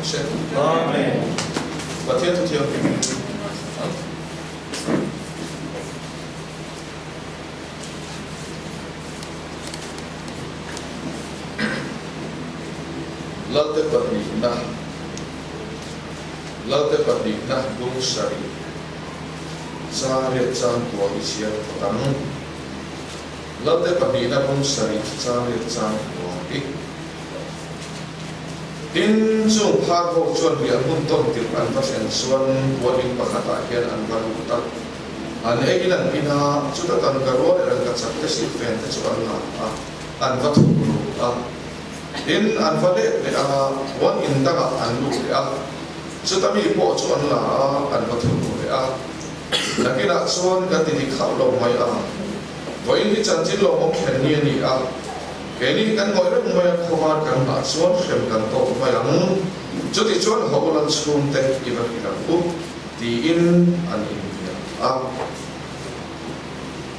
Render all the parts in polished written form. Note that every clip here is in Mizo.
rawh se. Amen. Pathian thu thianghlim in ang. Lalte pahnihna Lalte pahnihna bung sarih Chariat changkua i chhiar phawt ang. Lalte pahnihna bung sarih Chariat changkua i. Tin, chung phar ho chuan riah hmun tawn tirh an va thlen chuan puan in pakhatah hian an va lut a. An eiin an in a, chuta tangka rual leh rangka chak te silhfen te chu an la a, an va thuk lut a. Tin, an va let leh a, puan in dangah an lut leh a, chuta mi pawh chu an la a, an va thuk ru leh a. Nakinah chuan kan ti dik hauh lo mai a, vawiin hi chanchin lawmawm thlen ni a ni a, Keini kan ngawih reng mai a, khawvar kan nghah chuan hrem kan tawk mai ang. Chuti chuan ho lan chhungte i va hrilh ang u, tiin an inbiak a.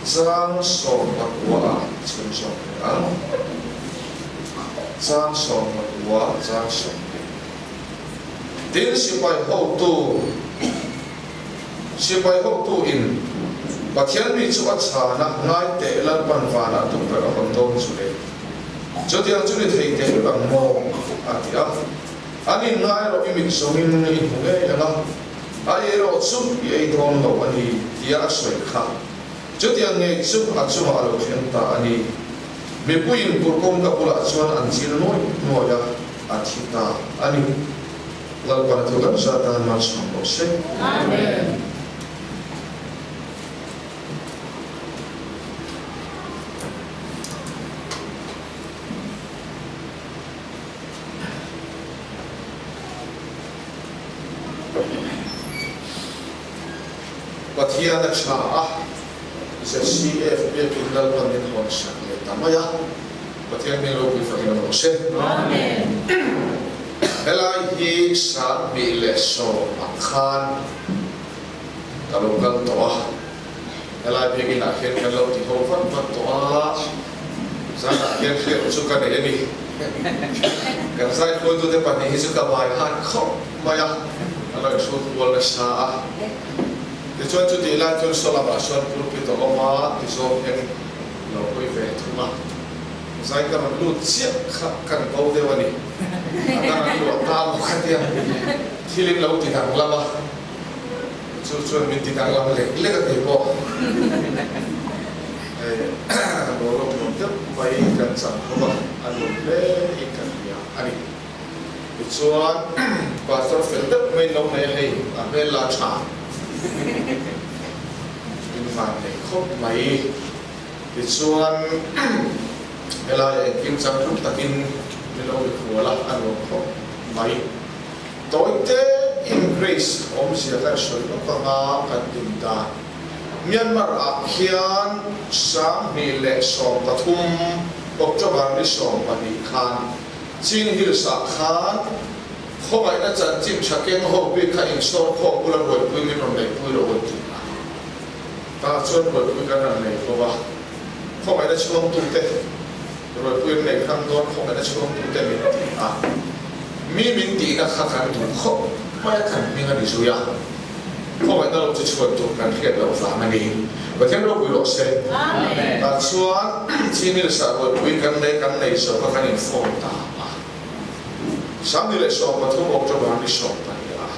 Chang 19 ah chhun zawk leh ang. Chang 19, chang 20. Tin, sipai hotu, sipai hotu in Pathian mi chu a chhan a, ngai teh Lalpan vanah tukverh a hawn dawn chu le. Chutiang chu ni thei teh lul ang maw? a ti a. An in ngai rawh i mit zawngin i hmu ngei ang a, a ei erawh chu i ei dawn lo a ni, tia a sawi kha. Chutiang ngei chu a chungah a lo thleng ta a ni. Mipuiin kurkawng ka bulah chuan an chil nuai nuai a. A thi ta a ni. Lalpan a thu kan zat a, malsawm rawh se. Amen. Pathian a tha a, ZCF biakin Lalpan min hawn sak leh ta mai a. Pathian hming ropui fakin a rawh se. Amen. Helai hi 2010 ah khan ka lo kal tawh a, helai biakin ah hian kan lo ti ho vat vat tawh a, zanah hian hriat chu ka nei a ni. Kan zaikhuaitute pahnih hi chu ka vai han khawp mai a, a lo inhrut kual nasa a. Tichuan chutih lai chuan saw lamah sawn pulpit a awm a, tizawng hian lo hawi ve thung a, zai ka rawn lut chiah kha kan bo deuh a ni. A dang an luah ta maw kha tia thil in lo ti danglam a, chu chuan min ti danglam lek lek a kei pawh. Hei boruak nuam deuh mai kan chang khawp a, a nuam hle in kan hria a ni. Tichuan pastor fel deuh mai in lo nei a hei, a hmel la tha. In van nei khawp mai. Tichuan helaiah engkim changtlung takin min lo ri khual a, a nuam khawp mai. Tawite in Grace awmzia kan sawi lawk anga kan din dan. Myanmar ah khian 2013 October ni 12 khan Chin Hills ah khan Khawngaihna chanchin tha keng ho bik kha insawr khawm bula ruaipui min rawn neihpui rawh u an ti a. Tah chuan ruaipui kan rawn nei fo va, khawngaihna chhuangtute ruaipui an nei hrang dawn khawngaihna chhuangtute min ti a. Mi min tihna kha kan duh khawp mai a, kan hming a ni zui a. Khawngaihna lo chu chhuan tur kan hriat loh vang a ni. Pathian ropui rawh se. Tah chuan Chinilsa ruaipui kan nei kan nei zo kha kan inform ta a. 2013 October ni 12 ah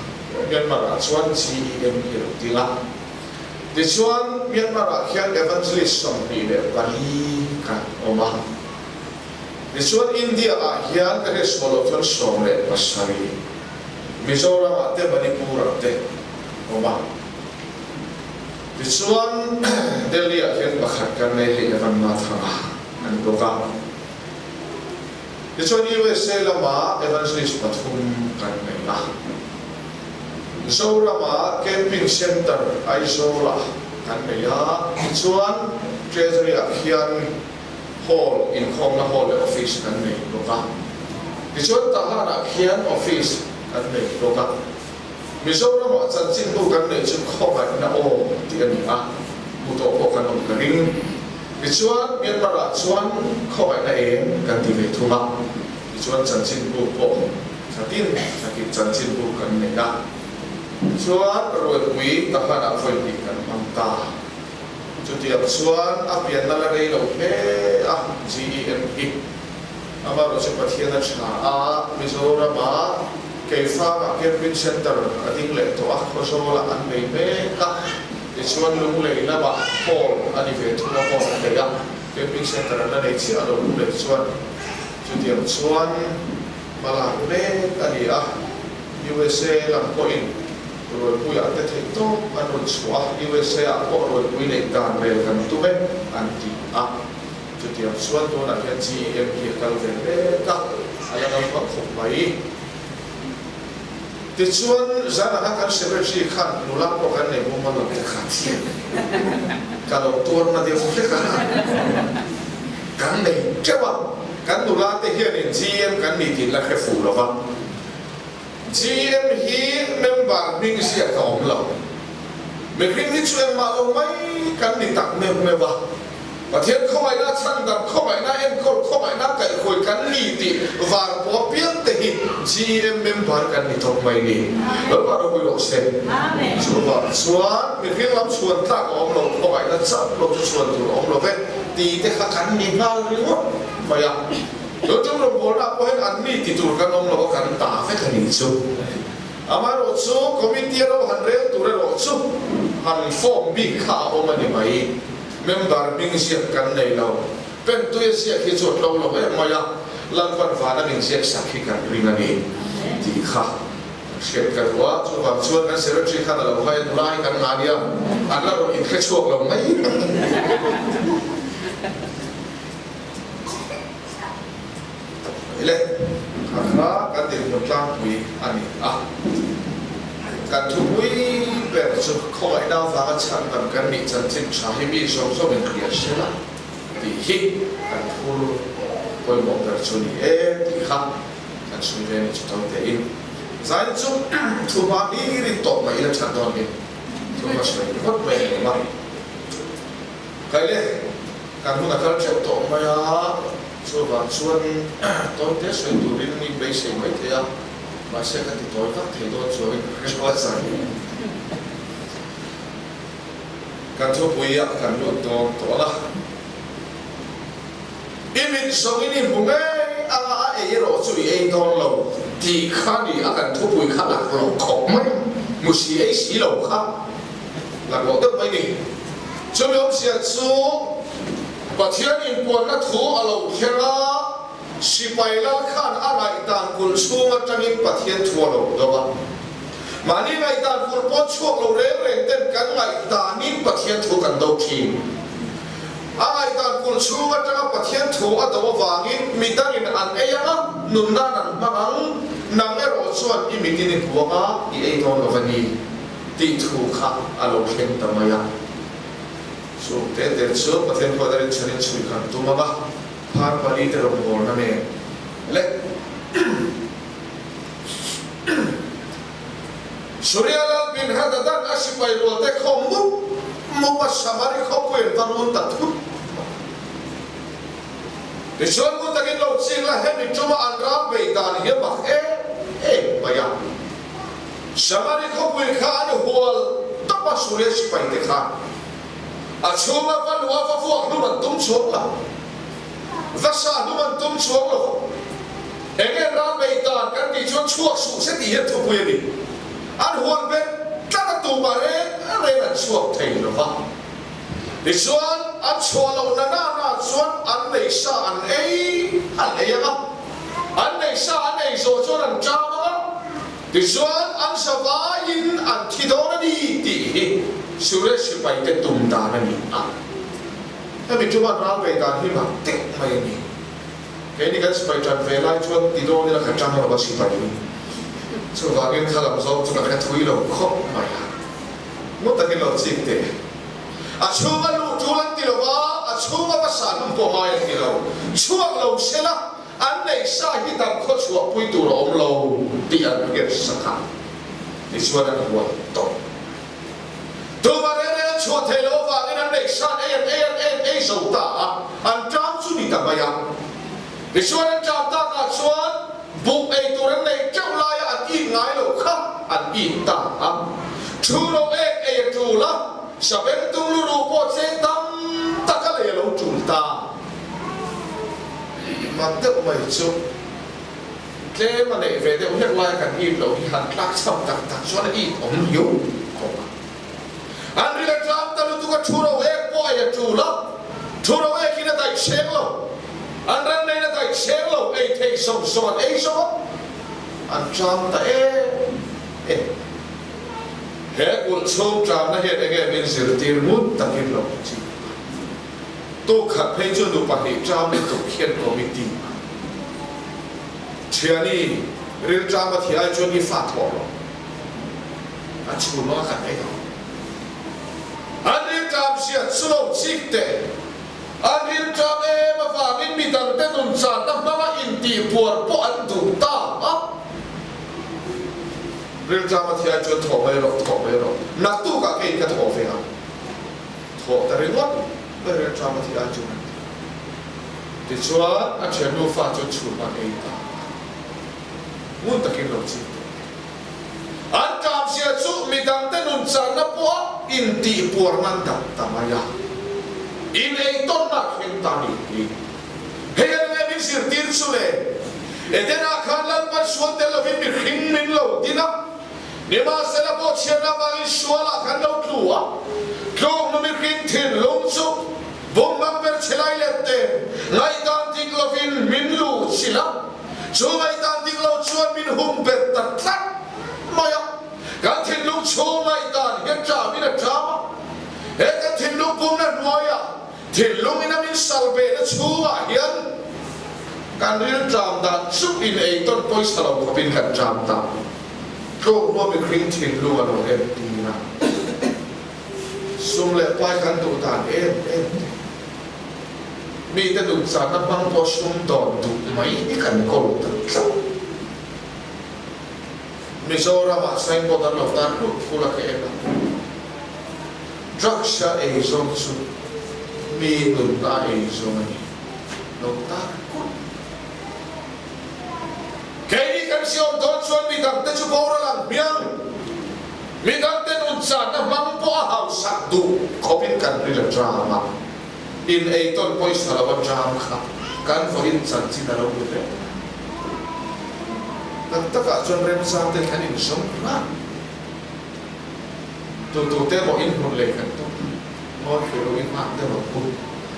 Myanmar ah chuan GEM hi a lo ding a. Tichuan Myanmar ah khian Evangelist 24 kan awm a. Tichuan India ah hian ka hriat sual loh chuan 17, Mizoram ah te Manipur ah te awm a. Tichuan Delhi ah hian pakhat kan nei hei Evan Mathanga a ni bawk a. Tichuan USA lama evangelist pathum kan nei a. Zorama Camping Centre Aizawlah kan nei a. Tichuan Treasury-ah khian Hall, inkhawmna hall leh office kan nei bawk a. Tichuan Tahan-ah khian office kan nei bawk a. Mizoramah chanchinbu kan neih chu khawngaihna aw tih a ni a, hmu tawh pawh kan awm ka ring. Tichuan, Myanmar-ah chuan khawngaihna eng kan ti ve thung a, tichuan chanchinbu pawh Thlatin thlakin chanchinbu kan nei a, chuan Rualpui Tahan-ah vawi hnih kan hmang ta. Chutiang chuan a pianna la rei lo hle a, GEM hi. Amaherawh chu Pathian a tha a, Mizorama Keifangah Camping Centre a ding leh tawh a, Khawzawlah an nei mek a, tichuan Lunglei lamah Hall a ni ve thung a, Hall a nei a, Camping Centre an la nei chiah lo Lunglei chuan. Chutiang chuan hma lak mek a ni a, USA lam pawhin Rualpuiah te theih tawp an rawn chhuah a, USA ah pawh Rualpui neih dan rel kan tum e an ti a. Chutiang chuan tunah hian GEM hi a kal ve mek a, a la naupang khawp mai. Tichuan zan anga kan secretary khan nula pawh kan nei mumal lo te kha thiam ka lo tuarna deuh hlek a, kan nei teuh a, kan nula te hianin GEM kan ni tih la hre fuh lo va. GM hi member hming ziak a awm lo. Mihring hi chu engmah lo mai kan ni tak meuh meuh a. Pathian khawngaihna, chhandam khawngaihna, enkawl khawngaihna, kaihhruai kan ni tih var pawh apiang te hi GM member kan ni tawp mai ni. Lalpa ropui rawh se. Chuvang chuan mihring lam chhuan tlak a awm lo, khawngaihna chauh lo chu chhuan tur a awm lo ve tih te kha kan ni nghal ringawt mai a. Lo tum rawngbawlna pawh hian an mi ti tur kan awm lo a, kan ta vek a nih chu. Amaherawh chu committee a ro han rel tur erawh chu han form bik kha a awm a ni mai. Member hming ziak kan nei lo. Pen tui a ziak hi chu a tlo lo em mai a, Lalpan vana min ziak sak hi kan ring a ni tih kha kan hriat ka duh a. Chuvang chuan kan secretary khan a lo hai a, nula hi kan ngah nia, an la rawn inhre chhuak lo mai. Le, kha kha kan dinhmun tlangpui a ni a. Kan thupui ber chu khawngaihna avanga chhandam kan nih chanchin tha hi mi zawng zawngin hria se la tih hi kan phur pawimawh ber chu ni e tih kha kan sawi ve a ni chu to tein. Zain chu thu hma hlirin tawp mai ila that dawn hi thu hma sawi ringawt mai a ni awm a. Kaile. Kan hun a kal teuh tawh mai a, chuvang chuan tawite sawi turin min beisei mai thei a, mahse ka ti tawi vak thei dawn chuangin ka hre lo a zai. Kan thupui ah kan lut dawn tawh la. I mit zawngin i hmu ngei anga a ei erawh chu i ei dawn lo tih kha ni a kan thupui kha laklawh khawp mai, hmu si ei si lo kha. Laklawh deuh mai ni. Chumi awmzia chu Pathian inpuanna thu a lo thleng a, sipai lal khan a ngaihdan kulh chhung atangin Pathian thu a lo do a. Mahni ngaihdan kulh pawn chhuak lo reng reng ten kan ngaihdanin Pathian thu kan do thin. A ngaihdan kulh chhung atanga Pathian thu a do avangin midangin an ei ang a, nunna'n an hmang ang, nang erawh chuan i mitin i hmu ang a, i ei dawn lo va ni. Tih thu kha a lo thleng ta mai a. Chu te te chu Pathian huat a rinchhan in chhui kan tum ang a, phar pali te rawngbawlna nen leh Suria lal bin Hadadan a sipai rual te khaw mup mup a Samari khawpui an va run ta thut mai. Tichuan ngun takin lo ching la hemi tuma an ral bei dan hi a mak em em mai a. Samari khawpui kha an hual tawp a, Suria sipaite khan a chhunga va luh a va vuak hlum an tum chuang lo, va sa hlum an tum chuang lo. Eng nge ral bei dan kan tih chuan chhuak suh se tih hian thupui a ni. An hual bet tlat a tumah reng reng an chhuak thei lo va. Tichuan an chhuah loh na na na chuan an nei sa an ei an ei ang a, an nei sa an ei zawh chuan an ṭam ang a, tichuan an sa vaiin an thi dawn a ni tih hi Suresh sipaite tum dan a ni a. Hemi ṭuma an ral ve dan hi mak deuh mai a ni. Keini kan sipai ṭan ve lai chuan ti dawn ila ka ṭang lo a sipai hi. Chuvangin khalam zawng chu ka hre thui lo khawp mai a. Ngut takin lo chik teh. A chhunga luh tul an ti lo va, a chhunga va sah hlum pawh ngai an ti lo. Chhuak lo sela, an neih sa hi dam khaw chhuahpui tur a awm lo tih an hriat sak a, tichuan an huat tawh. Tuma reng reng an chhuah theih loh avangin an neih san ei an ei an ei an ei zo ta a, an ṭam chu ni ta mai a. Tichuan an ṭam takah chuan. Buk ei tur an neih teuh laia an it ngai loh kha an it ta a. Thu lo ek ei a tul a, sabengtung lu ruh pawh cheng tam tak a lei a lo tul ta. Mak deuh mai chu tlem a neih ve deuh hlek laia kan it loh hi han tlak cham tak tak chuan a it awm riau khawp a. An ril a tlam ta lutuk a, thu ro ek pawh ei a tul a, thu ro ek in a daih chheng lo, an ran neiin a daih chheng lo, ei theih zawng zawng an ei zawng a, an tlam ta em em. He kulh chhung tlamna hian enge min zirtir ngun takin lo chi. Tuk khat phei chu nu pahnih tlam lutuk hian committee a thiani riltlam a thi ai chuan i fa thawh lo. A chhun a kan ei ang. An rilṭam hriat chu lo chik teh. An rilṭam em avangin midangte nunchanna hmanga intihpuar pawh an duh ta a. Rilṭam a thiai chuan thawh mai rawh, thawh mai rawh. Naktukah keiin ka thawh ve ang. Thawh ta ringawt mai rilṭam a thiai chuan an ti. Tichuan a ṭhiannu fa chuan chhun an ei ta a. Ngun takin lo chik teh. An tlâmzia chu midangte nunchanna pawha intihpuar nan dah ta mai a, ineihtawmna a thleng ta a ni hi. Hei an nge min zirtir chu le? Eden-ah khan Lalpan sual tel lovin mihring min lo din a, nimahsela pawh chhiatna avangin sualah khan lo tlu a, tluknu mihring thinlung chu bumhmang ber chhe lai let te ngaihdan dik lovin min luhchilh a. Chu ngaihdan dik lo chuan min hum bet ta tlat mai a, kan thinlung chhung ngaihdan hian ṭamin a ṭam a, he kan thinlung pumna hnuaia thinlung ina min sal behna chhungah hian kan rilṭam dan chu in ei tawn pawisa lo khawpin kan ṭam ta. Tluk hnuah mihring thinlung a lo entir a, sum leh pai kan duh dan em em te. Mite nunchahna hmang pawh sum dawn duh mai hi kan kawl ta tlat. Mizoramah signboard an lo tar hlut hul a ka en a, drugs a ei zawng chu mi nunna a ei zawng a ni lo tar kulh. Keini kan siam dawn chuan midangte chu boral ang hmiang, midangte nunchahna hmang pawh a hausak duh khawpin kan ril a tang a. In ei tawn pawisa lo atang kha kan vawiin chanchin a lo ni reng a. Tak takah chuan remchang te kan inzawm ran. Tu tu te maw in hmun lei kan tum ngawi hrih lo in nghak deuh ang u.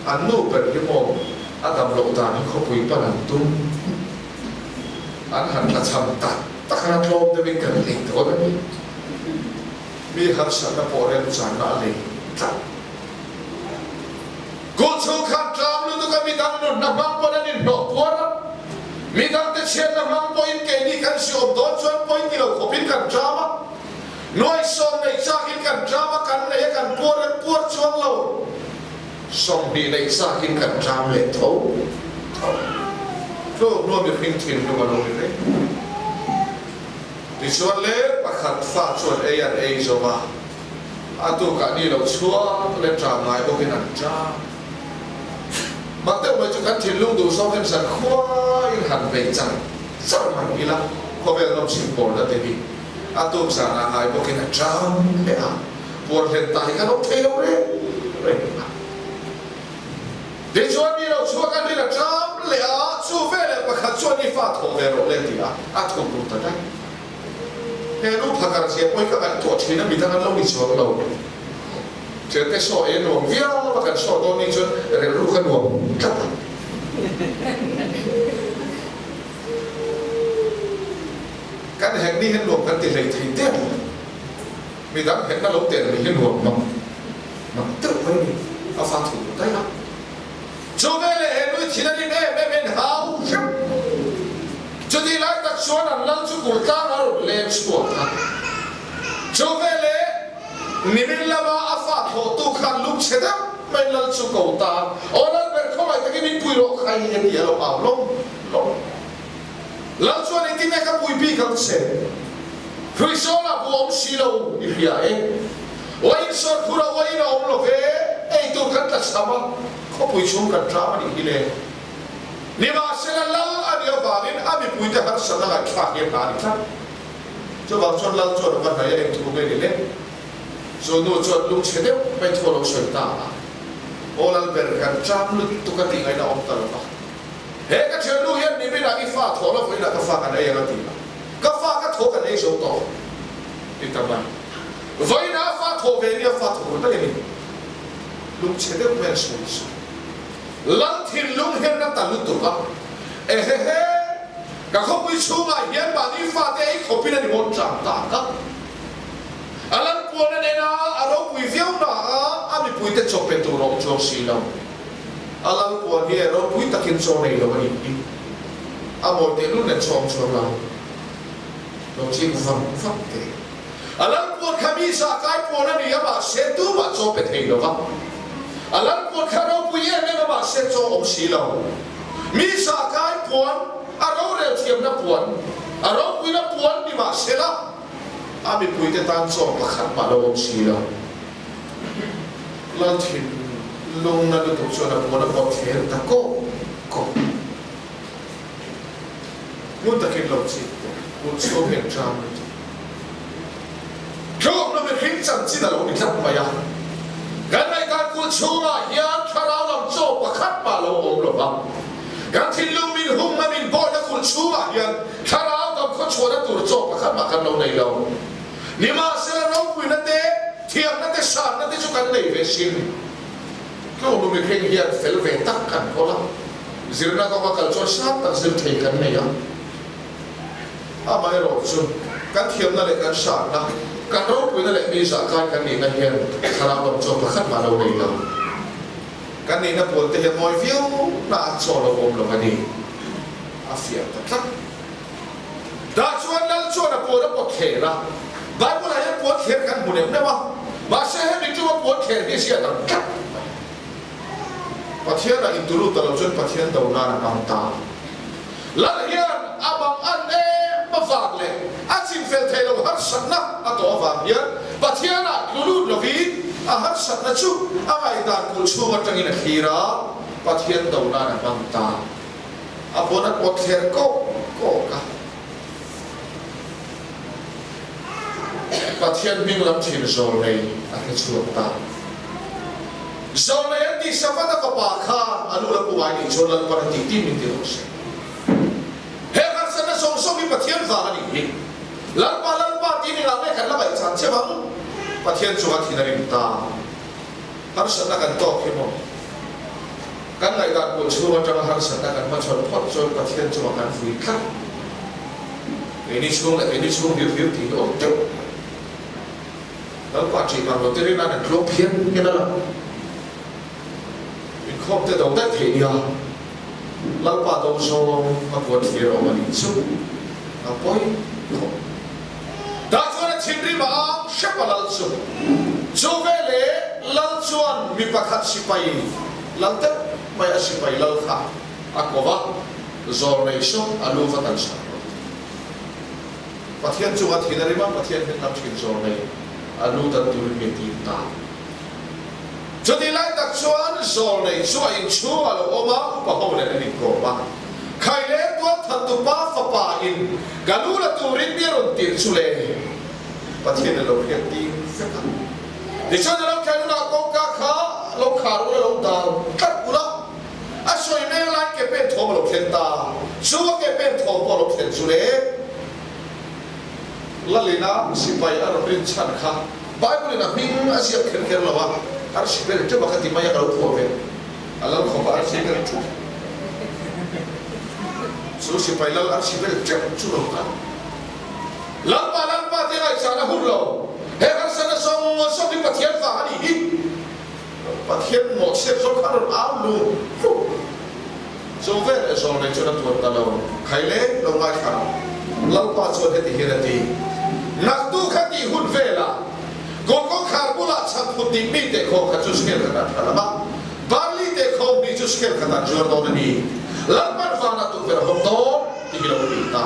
An nu ber hi maw a dam loh dan hi khawpui pan an tum. An han tla cham tak tak a tlawm deuhin kan lei dawn a ni. Mi harsatna pawh remchangna a lei tlat. Kulh chhungkhat tlam lutuk a midang nunna hmang pawn an inhnawh puar a, midangte chhiatna hmang pawhin keini kan siawm dawn chuan pawi ti lo khawpin kan tlam a, nuaihsawm neih chakin kan tlam a, kan nei a kan puar an puar chuang lo, 20 neih chakin kan tlam leh tho tho. Tluk hnuah mihring thinlung a lo ni reng. Tichuan le pakhat fa chuan ei an ei zo a. A tukah ni lo chhuak leh ṭam ngai bawkin an ṭam. Mak deuh mai chu kan thinlung duh zawk hian zan khuaiin han vei char char mai ila, khawvel nawmchhim pawlna te hi a tuk zanah ngai bawkin a ṭam leh a, puar hlen ta hi kan awm thei lo reng reng a. Tichuan ni lo chhuak an rin a ṭam leh a, chu veleh pakhat chuan i fa thawh ve rawh le ti a, a thawk ru ta daih. He nu phakar zia pawh hi ka ngaihtuah thin a, midang an lo ni chuang lo. Thiante saw ei a nuam viau a, kan saw dawn ni chuan rilru ka nuam tlat a. Kan hek ni hian nuam kan ti hlei thei der lo. Midang hekna lo tel ni hi nuam mak mak deuh mai ni, a fa thut daih a. Chu veleh he nui thin a rim em em en hau hrep. Chutih lai tak chuan an lal chu kulh tlang a rawn leng chhuak a. Chu veleh nimin lama a fa thawhtu khan lung chhe deuh mai lal chu ko ta, Aw lal ber khawngaih takin min pui rawh khai a ti a lo au lawm lawm. Lal chuan engtin nge ka pui bik ang che? Hruihsawlah bu awm si lo i hria e. Uain sawrkhur a uain a awm lo ve, ei tur kan tla cham a, khawpui chhung kan tlam a nih hi le. Nimahsela lal a nih avangin a mipuite harsatna ngaihthlak hi a hna a ni tlat. Chuvang chuan lal chuan a va hnaih a eng thu nge ni le? Chu nu chuan lungchhe deuh mai thu a lo sawi ta a. Aw lal ber kan ṭam lutuk a tih ngaihna awm ta lo va. He ka thiannu hian niminah i fa thaw la vawiinah ka fa kan ei ang a ti a. Ka fa ka thaw kan ei zo tawh ti ta mai. Vawiinah a fa thaw ve nia fa thaw daih a ni. Lungchhe deuh mai an sawi chu. Lal thinlung hian na ta lutuk a. Ehehe! Ka khawpui chhungah hian mahni fate ei khawpin a ni mawn ṭang tak a. A lal puan a nen a, a ropui viau na a, a mipuite chaw pe tur a awm chuang si lo. A lal puan hi ropui takin chaw nei lo a nih hi. A mawi tehlul nen chaw awm chuang lo. Lo chik vang vang teh. A lal puan kha mi zah kai puan a ni a, mahse tumah chaw pe thei lo va. A lal puan kha ropui em em a, mahse chaw awm si lo. Mi zah kai puan, a rorel thiamna puan, a ropuina puan ni mahsela, a mipuite tan chaw pakhat mah lo awm si lo. Lal thinlungna lutuk chuan a puan a pawt thler ta kawk kawk. Ngun takin lo chik tawh, kut chhung hian ṭam lutuk. Tlawmna mihring chanchin a lo ni tlat mai a. Kan ngaihdan kut chhungah hian thlarau lam chaw pakhat mah lo awm lo va. Kan thinlung min humna min bawihna kut chhungah hian thlarau dam khawchhuahna tur chaw pakhat mah kan lo nei lo. Nimahsela ropuina te, thiamna te, sanna te chu kan nei ve sin. Tlawmna mihring hian fel ve tak kan kawl a. Zirna kawnga kal chuan sang tak zir thei kan nei a, amaherawh chu kan thiamna leh kan hranna, kan ropuina leh mi zahkai kan nihna hian thlarau lam chaw pakhat mah lo nei lo. Kan nihna pawl te hi a mawi viau na a chaw lo awm lo a ni. A fiah ta tlat. Dah chuan Lal chuan a puan a pawt thler a, Bible ah hian puan thler kan hmu neuh neuh a, mahse hemi tuma puan thler hi a ziah dang tlat mai. Pathian ah intulu ta lo chuan Pathian do nan a hmang ta. Lal hian a bang an em avang leh a chinfel thei lo harsatna a tawh avang hian Pathian ah tlu lut lovin a harsatna chu a ngaihdan kulh chhung atangin a thlir a, Pathian do nan a hmang ta. A pawn a pawt thler kawk kawk a. Pathian hming lam thin Zawlnei a hre chhuak ta. Zawlnei an tih Savat a fapa kha a lu la pu ngai nih chuan Lalpan a tih tih min ti rawh se. He harsatna sawng sawng hi Pathian vang a nih hi. Lalpa Lalpa tih ni ngah nge kan la ngaihchan che vang? Pathian chunga thin a rim ta. Harsatna kan tawk hi maw? Kan ngaihdan pawh chhung atanga harsatna kan hmachhawn phawt chuan Pathian chungah kan vui tlat. Keini chhung leh keini chhung hlir hlir tih hi awm teuh mai. Lalpa ṭih vang lo te rin an tlawm phian hian a lang. Inkhawm te do daih thei nia. Lalpa do zawng a puan thlir awm a nih chu a pawi khawp. Tah chuan a thinrim a ang hrep a lal chu. Chu veleh lal chuan mi pakhat sipai lal deuh mai a sipai lal kha a ko va, Zawl nei saw a lu va tan sak rawh. Pathian chunga thin a rim a, Pathian hming lam thin zawl nei a lu tan turin mi a tir ta. Chutih lai tak chuan zawl nei chu a inchhung a lo awm a, upa ho nen an inkawm a. Khai le tual thattupa fapa in ka lu la turin mi a rawn tirh chu le, Pathian a lo hriat tir vek a. Tichuan a lo thlen hunah kawngka kha lo khar ula lo dal tlat ula, a sawi mek lai ke pen thawm a lo thlen ta, chu a ke pen thawm pawh a lo thlen chu le. Lalina sipai a rawn rin chhan kha Bible in a hming a ziak kher kher lo a, arsi bel teuh a ka ti mai a ka lo phuah ve. A lal khawp a arsi bel teuh. Chu sipai lal arsi bel teuh chu lo kal. Lalpa Lalpa tia ngaihchahna hun lo. He harsatna zawng zawng hi Pathian vang a nih hi. Pathian mawhchhiat zawng kha a rawn au lung lung. Chu vel leh zawng nei chuan a tuar ta lo. Khai leng lo ngaithla rawh. Lalpa chuan heti hian a ti, Naktu kha tih hun velah kawngkaw khar bulah chhakphut ding mi tehkhawng kha chu scale khatah tha lam a, barley tehkhawng hnih chu scale khatah zuar dawn a ni. Lalpan vanah tukverh a hawng dawn tih hi lo ti ta.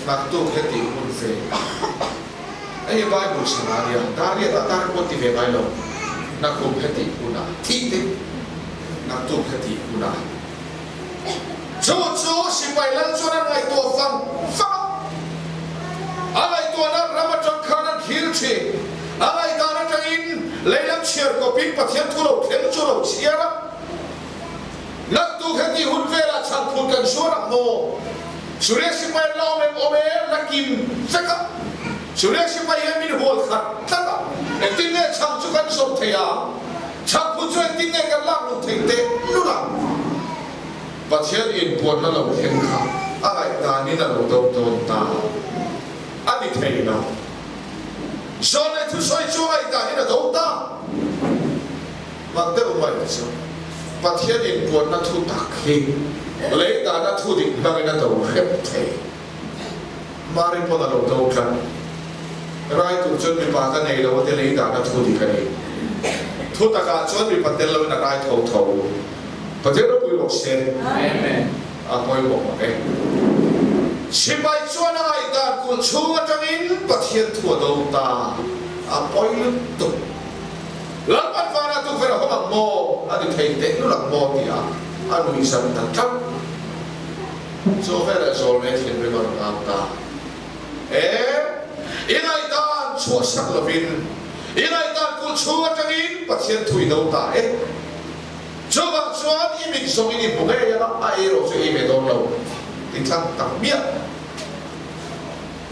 Naktu kha tih hun velah. Hei hi Bible chhan a nia, Dariat ah tar pawh ti ve ngai lo. Nakum heti hunah thih te, naktuk heti hunah. Chu chu sipai lal chuan an ngaihtuah vang vang a. A ngaihtuahna ram atang khan an thlir thin. A ngaihdan atangin lei lam chhiar kawpin Pathian thu lo thleng chu lo chhiar a. Naktuk heti hun velah chhangphut kan suar ang maw? Suria sipai an la awm em awm e, la kim vek a. Suria sipai hian min hual khat tlat a, engtin nge chhang chu kan zawrh thei a? Chhangphut chu engtin nge kan lak luh theih teh lul ang? Pathian inpuanna lo thleng kha a ngaihdanin a lo do dawn ta a ni thei lo. Zawnlei thusawi chu a ngaihdanin a do ta. Mak deuh mai chu Pathian inpuanna thu tak hi lei dana thu dik hmangin a do hrep thei. Mari pawn a lo do tlat. Rai tur chuan mipa ka nei lo a ti lei dana thu dik a ni. Thu takah chuan mipa tel loin a rai tho tho. Pathian ropui bawk se. A pawimawh mak e. Sipai chuan a ngaihdan kulh chhung atangin Pathian thu a do ta. A pawi lutuk. Lalpan vanah tukverh a hawng ang maw? A ti thei teh lul ang maw? Ti a a nui zan ta tlat. Chu velah zawl mai thinrim a rawn au ta. E, i ngaihdan chhuah sak lovin, i ngaihdan kulh chhung atangin Pathian thu i do ta e. Chuvang chuan i mit zawngin i hmu ngei anga a ei erawh chu ei ve dawn lo ti tlang tak miah.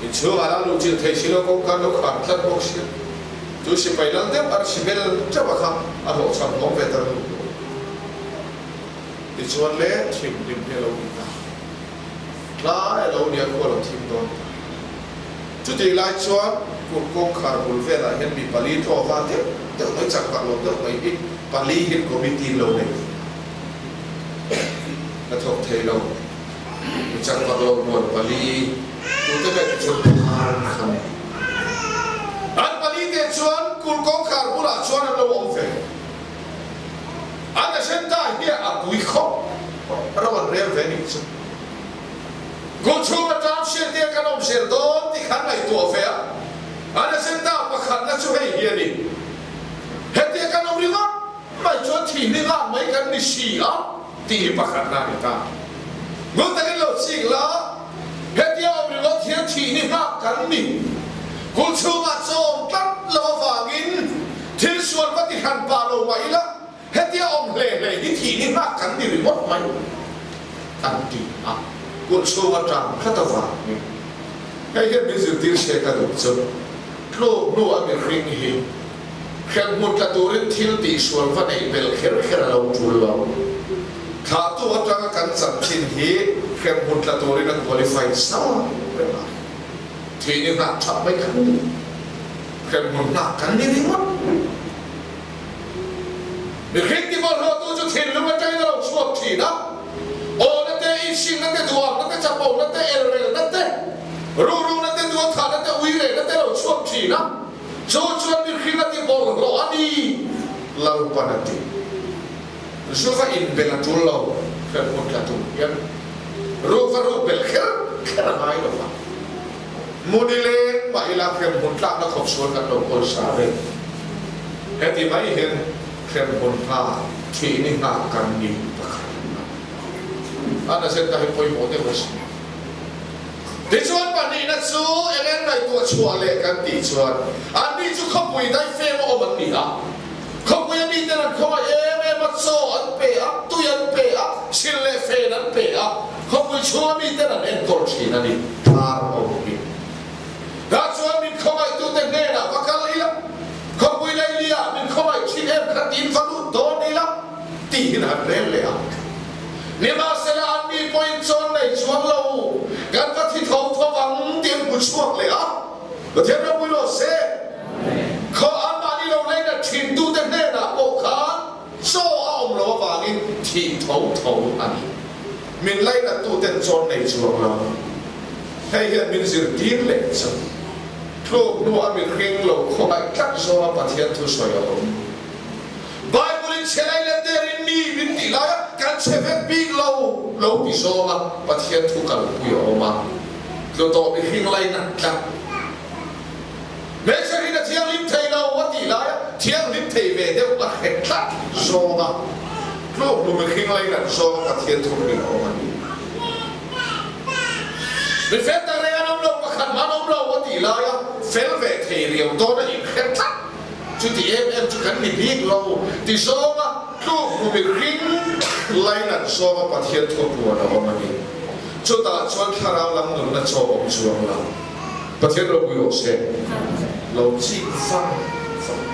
Inchhungah la luh chilh thei si lo kawngka lo khar tlat bawk sia. Chu sipai lal deuh arsi bel teuh a kha a hlawhchham hlawm ve ta ru. Tichuan le thim hlim hi a lo ni ta. Tlai a lo nia khu a lo thim dawn ta. Chutih lai chuan kut kawngkhar bul velah hian mi pali tlaw va deuh deuh mai chak vak lo deuh mai hi pali hian committee lo nei ve a. Hnathawk thei lo. Mi chak vak lo rual pali tute ber te chuan phar kha nei. An pali te chuan kulh kawngkhar bulah chuan an lo awm ve. An agenda hi a pui khawp ro an rel ve nih chu. Kulh chhunga ṭam hriat te kan awm zel dawn tih khan ngaihtuah ve a. An agenda pakhatna chu hei hi a ni. Hetia kan awm ringawt mai chuan thihni nghak mai kan ni si a tih hi pakhatna a ni ta. Ngun takin lo chik la, hetia awm ringawt hian thihni nghak kan ni. Kul chhungah chawm tlat lo avangin thil sual va ti hran pah lo mah ila, hetia awm hle hle hi thihni nghak kan ni ringawt mai an ti a. Kul chhung atang tlat avangin hei hian min zirtir se ka duh chu tluk hnu a mihring hi Hremhmun tla turin thil tihsual va neih belh kher kher a lo tul lo. Thlahtu atanga kan chanchin hi hremhmun tla turin a qualified sa reng a. Thihni nghah tha mai kan ni. Hremhmun nghah kan ni ringawt. Mihring tibawlhhlawhtu chu thinlung atangin a lo chhuak thin a. Awna te, inhrinna te, duamna te, chapona te, elrelna te, ruruna te, duathahna te, uirehna te a lo chhuak thin a. Chu chuan mihring a ti bawlhhlawh a ni, Lalpan a ti. Zuva inbel a tul lo, hremhmun tla tur hian ruk va ruk bel kher kher a ngai lo va. Muni leng mah ila hremhmun tlakna khawp sual kan lo kawl sa reng. Heti mai hian hremhmun hna thih ni hna kan ni pakhat a. An agenda hi pawimawh deuh a si. Tichuan pahnihna chu eng eng ngaihtuah chhuah leh kan tih chuan anni chu khawpui daifem a awm an ni a. Khawpui a miten an khawngaih em em a, chaw an pe a, tui an pe a, sil leh fen an pe a, khawpui chhunga miten an enkawl thin a ni. Thar awm hi. Tah chuan min khawngaihtute hnenah va kal ila, khawpui leiliah min khawngaih thin em kha tiin va lut dawn ila tihin han rel leh a. Nimahsela anni pawhin chawn nei chuang lo, kan va thi tho tho vang tih an hmu chhuak leh a. Pathian ropui rawh se. Khaw anmahni lo leina thintute hnenah pawh khan chaw a awm lo avangin thih tho tho a ni. Min lainattuten chawn nei chuang lo. Hei hian min zirtir leh chu. Tluk hnuah mihring lo khawngaih tlat zawnga Pathian thusawi a awm. Bible in chhe lai leh der in mi min tih lai a kan chhe vek bik lo lo ti zawng a Pathian thu kalpui a awm a, tlu tawh mihring lainat tlat. Hmeichhe rin a thianghlim thei lo a tih lai a thianghlim thei ve deuh a hre tlat zawng a tluk hnu mihring lainat zawng a Pathian thu rin a awm a ni. Mi fel tak reng an awm lo, pakhat mah an awm lo a tih laia fel ve thei riau dawn a inhre tlat. Chuti em em chu kan ni bik lo ti zawnga tluk hmu mihring lainat zawnga Pathian thupuan a awm a ni. Chutah chuan thlarau lam nunna chaw awm chuang lo. Pathian ropui rawh se. Lo chik vang vang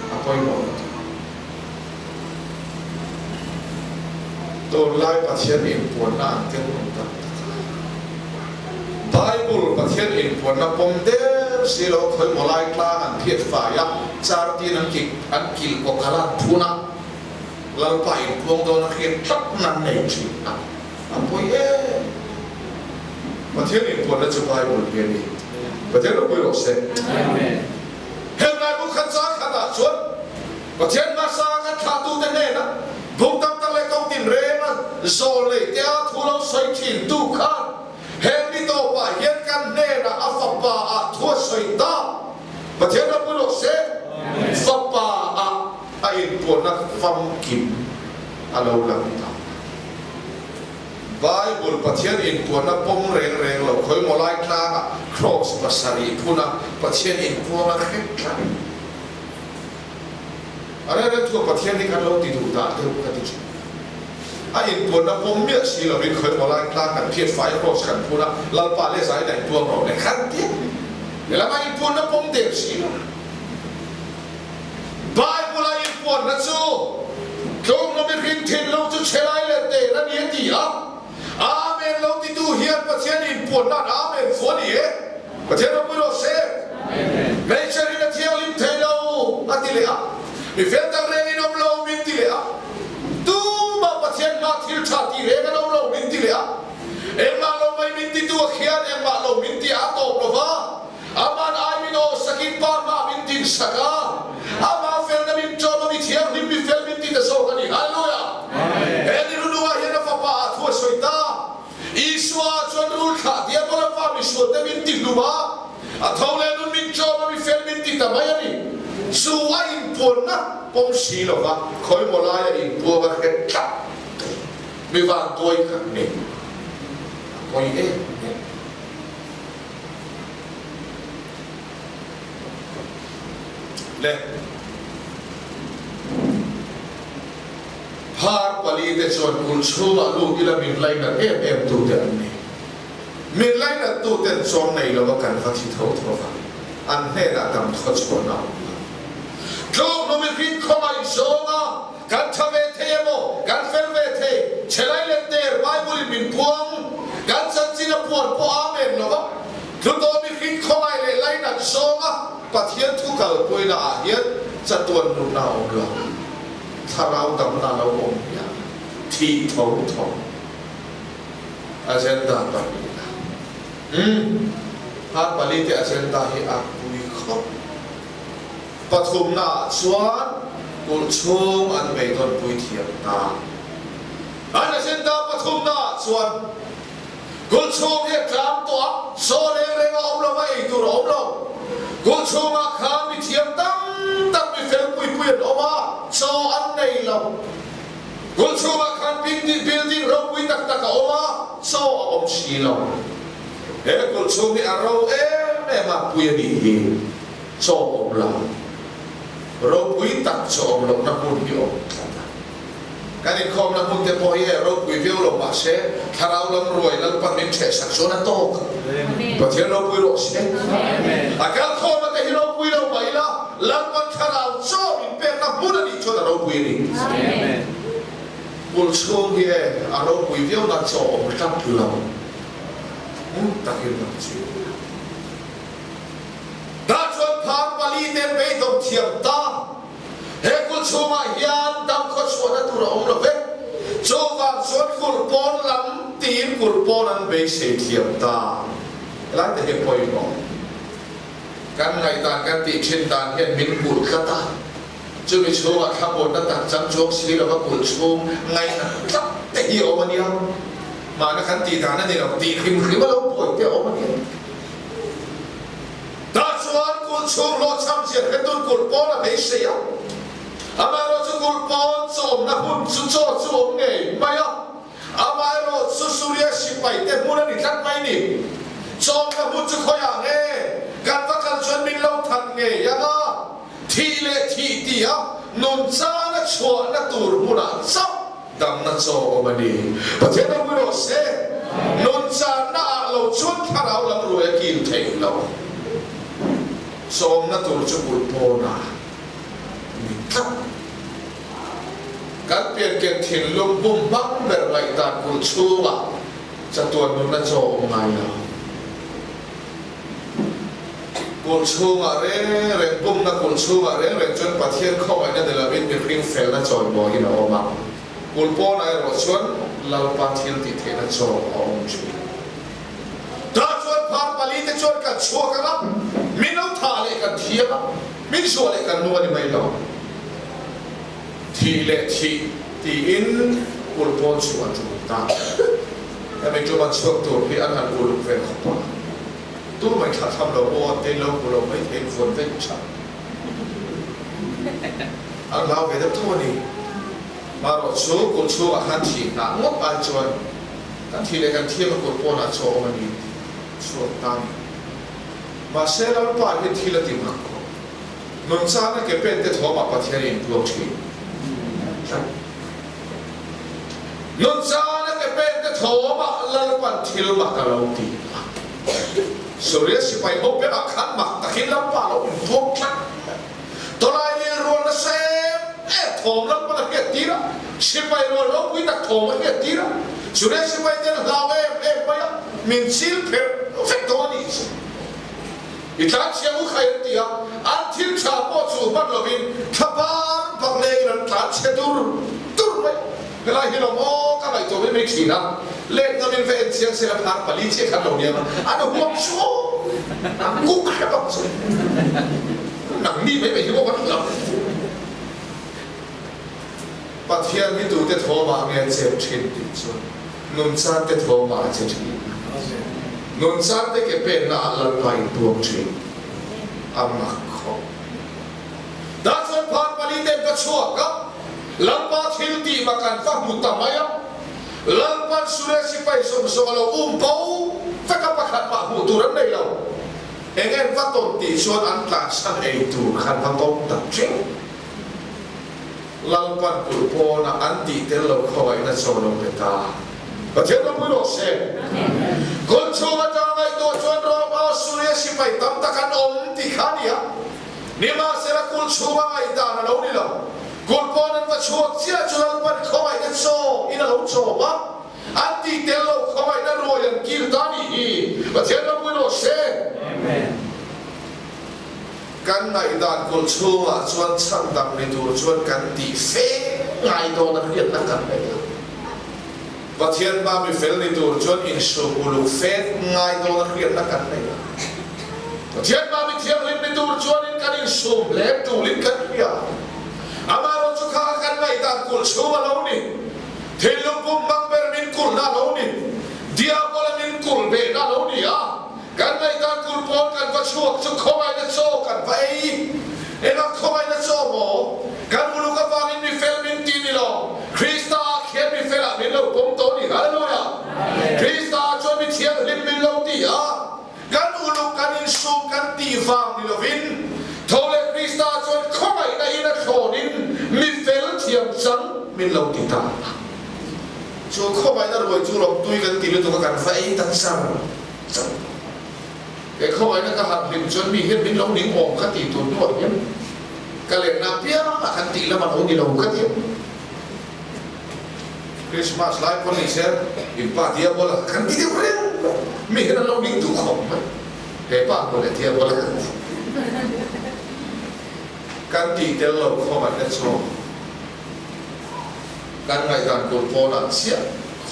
a pawimawh lutuk. Tunlai Pathian inpuanna an tel awm tak tak a. Bible Pathian inpuanna pawm der si lo khawimaw lai tlang an phiat fai a, char tin an kik an kilh kaw kal an phun a, Lalpa inpuang dawn a hriat tlat nan nei thin a, a pawi em. Pathian inpuanna chu Bible hi a ni. Pathian ropui rawh se. Helai bu khat zan khatah chuan Pathian hmasa kan thlahtute hnena bung tam tak leh ko tinrenga zawl nei tea thu lo sawi thintu khan he mi tawpah hian kan hnenah a fapa ah thu a sawi ta. Pathian ropui rawh se, fapa ah a inpuanna famkim a lo lang ta. Bible Pathian inpuanna pawm reng reng lo khawimaw lai tlangah cross pasarih phuna Pathian inpuang a hret tlat. A reng reng thu Pathian hi kan lo ti duh dah deuh ka ti thin. A inpuanna pawm miah si lovin khawimaw lai tlang kan phiat fai cross kan phun a, Lalpa leh zaina inpuang rawh le khan ti a. Lehlam a inpuanna pawm der si lo. Bible-a inpuanna chu tlawmna mihring thinlung chu chhe lai leh der a ni a ti a. Amen lo titu hian Pathian inpuanna'n Amen fu a ni e. Pathian ropui rawh se. Hmeichhe rin a thianghlim thei lo a ti leh a. Mi fel tak rengin awm lo min ti leh a. Tumah Pathian hma thil tha tih reng an awm lo min ti leh a. Engmah lo mai min titu a khian engmah lo min ti a tawp lo va. Aman ai min aw sakin pa hma min din sak a, Ama felna min ṭawm a, mi thianghlim mi fel min ti ta zawk a ni. Hallelujah! He ni runuah hian a Fapa ah thu a sawi ta. Isua ah chuan rul thlah diabola fa misualte min ti hlum a, a tho leh nun min ṭawm a, mi fel min ti ta mai a ni. Chu a inpuanna pawm si lo va, khawimaw laia inpuang a hret tlat mi vantuai khat ni. A pawi em em. Le phar palite chuan kulh chhungah lut ila min lainat em em tute an ni. Min lainat tuten chawm nei lova kan va thi tho tho va, an hnenah dam thaw chhuahna a awm lo. Tlawmnu mihring khawngaih zawnga Kan tha ve thei emaw, kan fel ve thei, chhelai leh der Bible in min puang, kan chanchin a puan pawh Amen lo va, Hlutawm mihring khawngaih leh lainat zawnga Pathian thu kalpuina ah hian chatuan nunna a awm lo, thlarau damna a lo awm hian thih tho tho agenda pahnihna. Umm, Har pali te agenda hi a pui khawp. Pathumnaah chuan kulh chhung an beidawnpui thiam ta. An agenda pathumnaah chuan kulh chhung hi a tlam tawh a, saw reng reng a awm lo va, ei tur a awm lo. Kulh chhungah khan mi thiam tam tak mi fel pui pui an awm a, chaw an nei lo. Kulh chhungah khan building ropui tak tak a awm a, chaw a awm si lo. He kulh chhung hi a ro em em a, pui a nih hi. Chaw awm lo, ropui tak chaw awm lohna hmun hi awm tlat a. Kan inkhawmna hmun te pawh hi e ropui viau lo mah se, thlarau lam ruai Lalpan min ṭheh sak chuan a tawk. Pathian ropui rawh se. A kalkhawmna te hi ropui lo mah ila, Lalpan thlarau chaw min pekna hmun a nih chuan a ropui a ni. Kulh chhung hi e a ropui viau na chaw awm tlat lo, hmun takin lo chim. Dah chuan phar palite an beidawng thiam ta. He kulh chhungah hian dam khawchhuahna tur a awm lo ve. Chuvang chuan kulh pawn lam tiin kulh pawn an beisei thiam ta. Helai te hi pawimawh. Kan ngaihdan kan tih thin dan hian min kulh tlat a. Chumi chhungah thlamuanna tak chang chuang si lova kulh chhung ngaihna tlat te hi a awm a nia. Mahna kan tih dan a ni lo tih hrim hrim a lo buai te a awm a nia. Tah chuan kulh chhung hlawhchham zia hretun kulh pawn a beisei a. Amaherawhchu kulh pawn chawmna hun chu chaw chu awm ngei mai a. Amaherawhchu Suria sipaite hmun a ni tlat mai ni. Chawmna hmun chu khawiah nge kan va kal chuan min lo that ngei ang a, thih leh thih tia nun chana chhuahna tur hmunah chauh damna chaw awm a ni. Pathian ropui rawh se, nun channa ah lo chuan thlarau lam ruai a kil thei lo. Chawmna tur chu kulh pawnah ni tlat. Kan pianken thinlung bum hmang ber ngaihdan kulh chhungah chatuan nunna chaw awm ngai lo. Kulh chhungah reng reng bumna kulh chhungah reng reng chuan Pathian khawngaihna ni lovin mihring felna chawimawiin a awm a. Kulh pawnah erawh chuan Lalpa thil tih theihna chaw a awm thin. Tah chuan phar palite chuan kan chhuak ang a, min lo thah leh kan thiam a, min zuah leh kan nung a ni mai lo. Thih leh thih tiin kulh pawn chu a tul ta. Hemi tum an chhuak tur hi an han uluk ve khawp a, tumah in thlathlam lo aw an tein lo hmu lo mai theiin vuan vek tha. An hlau ve deuh tho a ni. Marawh chu kulh chhungah khan thih hnah ngawt ai chuan kan thih leh kan thiam a kulh pawnah chaw awm a ni tih chhuak ta a ni. Mahse Lalpa hian thil a ti mak khawp. Nunchana ke pen te thawmah Pathian a inpuang thin. Nunchana ke pen te thawmah Lalpan thil mak a lo ti a. Suria sipai ho berah khan mak takin Lalpa a lo inpuang tlat. Tawlai lil rual nasa em em thawm Lalpan a hriat tir a, sipai rual ropui tak thawm a hriat tir a. Suria sipai ten hlau em em mai a, min chil pherh vek dawn a nih chu. I tlan chhia u khai an ti a, an thil tha pawh chu hman lovin thlabar bak lengin an tlan chhe dur dur mai. Helai hi lawm aw ka ngaihtuah mai mai thin a, let ngamin va en chiang sela phar pali chiah khan lo niang a, an huam chu an kuk hrep ang chu. Nangni mai mai hi maw kan hlauh. Pathian hi tute thawmah nge a chet thin tih chu nuncante thawmah a che thin. Nuncante ke penna ah Lalpa in tuam thin. A mak khawp. Tah chuan phar pali ten ka chhuak a, Lalpa thil tih mak an va hmu ta mai a. Lalpan Suria sipai zawng zawng a lo um bo vek a, pakhat mah hmuh tur an nei lo. Eng en va tawn tih chuan an tlansan ei tur khan va tawng tak thin. Lalpan kulh pawna an tih tel lo khawngaihna chaw lo pe ta. Pathian ropui rawh se. Kulh chhung atanga ngaihtuah chuan Roma Suria sipai tam tak an awm tih kha a ni a. Nimahsela kulh chhunga ngaihdan a lo ni lo. Kulh pawn an va chhuak chiah chu Lalpan khawngaihna chaw in a lo chawm a. An tih tel lo khawngaihna ruai an kil ta nih hi. Pathian ropui rawh se. Kan ngaihdan kulh chhungah chuan chhandam ni tur chuan kan tih fe ngai dawn a hriatna kan nei a. Pathian hma mi fel ni tur chuan insum uluk fe ngai dawn a hriatna kan nei a. Pathian hma mi thianghlim ni tur chuanin kan insum hle tulin kan hria. Amaherawhchu kha kan ngaihdan kulh chhung a lo ni. Thinlung pum hmang ber min kulhna a lo ni. Diabola min kulh behna a lo ni a. Kan ngaihdan tur pawn kan va chhuak chu khawngaihna chaw kan va ei. Engah khawngaihna chaw maw? Kan uluk avangin mi fel min ti ni lo. Krista ah khian mi felah min lo pawm tawh ni. Hallelujah! Krista ah chuan mi thianghlim min lo ti a. Kan uluk kan insum kan tih vang ni lovin, tho leh Krista ah chuan khawngaihna in a thlawnin mi fel thiam chang min lo ti ta. Chu khawngaihna ruai chu lawmtui kan ti lutuk a kan va ei ta char. Chauh. He khawngaihna ka harh hlim chuan mi hian min lo ning awm ka tih tur hnuah hian ka lenna piangah khan tih lam a lo ni lo ka ti ang. Christmas lai pawn ni se in pa diabola kan ti deuh reng mai. Mi hian an lo ning duh khawp mai. He pa pawh leh diabola kan ti. Kan tih tel lo khawngaihna chu kan ngaihdan tur pawnah chiah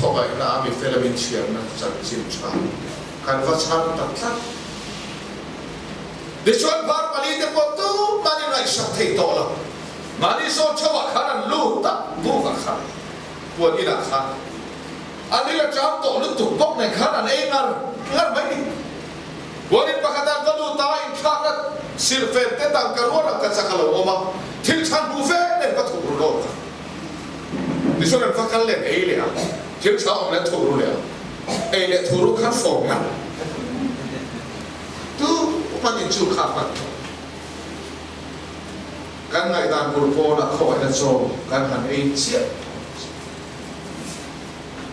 Khawngaihna a mi fel a min chhiarna chanchin tha kan va chhar ta tlat. Tichuan phar pali te pawh tumah in ngaihsak thei tawh lo. Mahni zawn theuhah khan an lut a, bukah khan, puan inah khan. An ril a ṭam tawh lutuk bawk nen khan an ei ngar ngar mai ni. Puan in pakhatah an va lut a, inthlakna silhfen te tangka rual ang ka chak a lo awm a, thil chhan hmu ve nen va thuk ru lawk a. Tichuan an va kal leh ei leh a. Thil tha awm leh thuk ru leh a, ei leh thu ru khan fawm ngat. Tu hman in chu kha hman tawh. Kan ngaihdan bul pawnah khawngaihna chaw kan han ei chiah tawh che.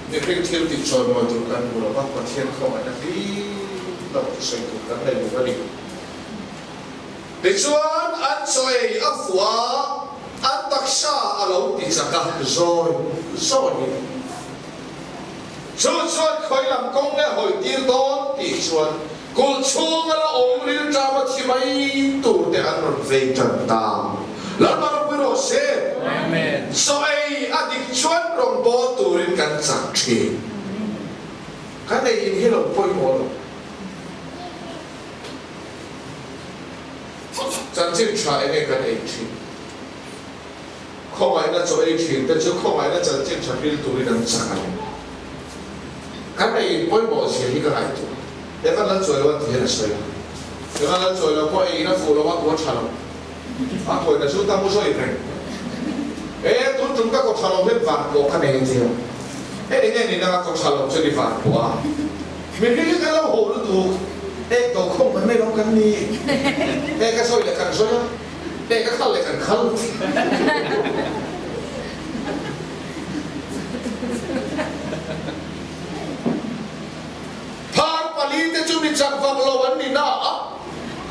Mihring thil tih chawimawi tur kan hmu lo va, Pathian khawngaihna hlim lo thusawi tur kan nei lo a ni. Tichuan an chaw ei a fuh a, an taksa a lo ti chak a, zawi zawiin. Chu chuan khawi lam kawng nge hawi tir dawn tih chuan kulh chhunga la awm rilṭam a thi mai tur te an rawn vei ṭan ta. Lalpa ropui rawh se. Chaw ei a dik chuan rawngbâwl turin kan chak ṭhin. Kan ei in hi lo pawimawh lo. Chanchin ṭha enge kan ei ṭhin? Khawngaihna chaw ei ṭhin te chu khawngaihna chanchin ṭha hril turin an chak a ni. Kan ei in pawimawh zia hi ka ngaihtuah. Evan Lalchawi lo an ti hian a sawi a. Evan Lalchawi lo pawh ei in a fuh lo a, kaw ṭha lo. A kawina chu ta mu sawi reng. E, tun ṭum ka kaw ṭha lo hian van pawh ka nei a tia. Hei enge ni nanga kaw ṭha lo chu ni van pawh a. Mihring hi kan lo haw lutuk, ek do khawm mai mai lo kan ni. Ek a sawi leh kan sawi a, ek a khal leh kan khal. Phar palite chu mi chak vak lo an ni na a,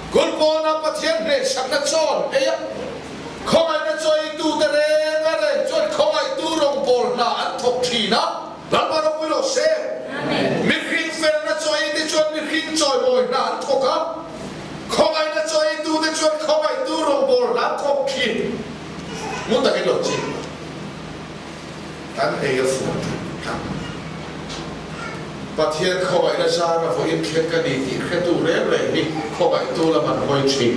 Kulpawna Pathian hnehsakna chawn ei a, khawngaihna chawitute reng a reng chuan khawngaihtu rawngbâwl hna an thawk ṭhin a. Lalpa ropui lo se. Mihring felna chawi te chuan mihring chawimawi hna an thawk a, khawngaihna chawitu te chuan khawngaihtu rawngbâwl hna an thawk thin. Ngun takin lo ching la, kan ei a fuh tlat tlat. Pathian khawngaihna zara vawiin thleng ka ni tih hretu reng reng hi khawngaihtu lam an hawi thin.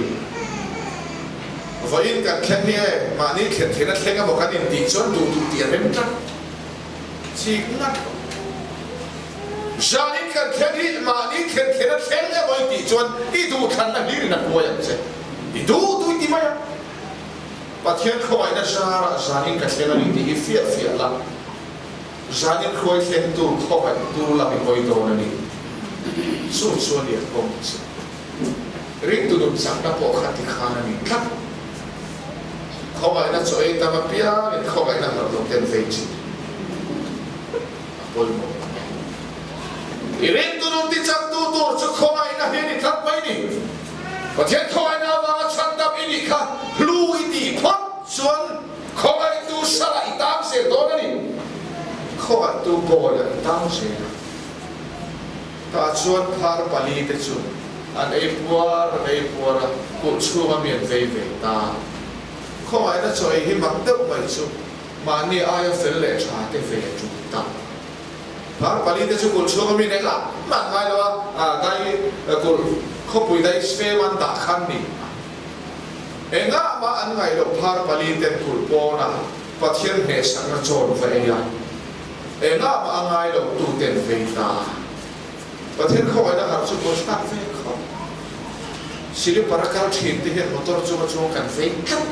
Vawiin kan thleng hi e, mahni thlen theihna thleng emaw kan intih chuan duh duh tih a rem tlat. Chik ngat lo. Zanin kan thleng hi mahni thlen thlen a thleng emaw i tih chuan i duhthlanna hlirin a hruai ang che. I duh duh i ti mai a. Pathian khawngaihna zarah zanin ka thleng a ni tih hi fiah fiah la. Zanin hruai thlengtu khawngaihtu lam i hawi dawn a ni. Chu chu a lian kawng che. Ringtu nun chakna pawh kha tikhan a ni tlat. Khawngaihna chaw ei tam apiangin khawngaihna hlauh lo ten vei chin a pawimawh. I ringtu nun tichaktu tur chu khawngaihna hi a ni tlat mai ni. Pathian khawngaihna avanga chhandam i nih kha hlu i tih phawt chuan khawngaihtu salah i tang zel dawn a ni. Khawngaihtu bawiah i tang zel a. Tah chuan phar palite chu an ei puar an ei puar a, kulh chhunga mi an vei ve ta. Khawngaihna chaw ei hi mak deuh mai chu mahni aia fel leh tha te ve a tul ta. Phar palite chu kulh chhunga mi nen lah mah ngai lo a, dai kulh khawpui dai fem an dah khan ni. Engah mah an ngaih loh phar paliten kulh pawna Pathian hnehsakna chawn va ei a, engah mah a ngai loh tuten vei ta. Pathian khawngaihna harh chu buai thlak ve khawp. Silipar a kal thin te hian motor chunga chuang kan vei tlat.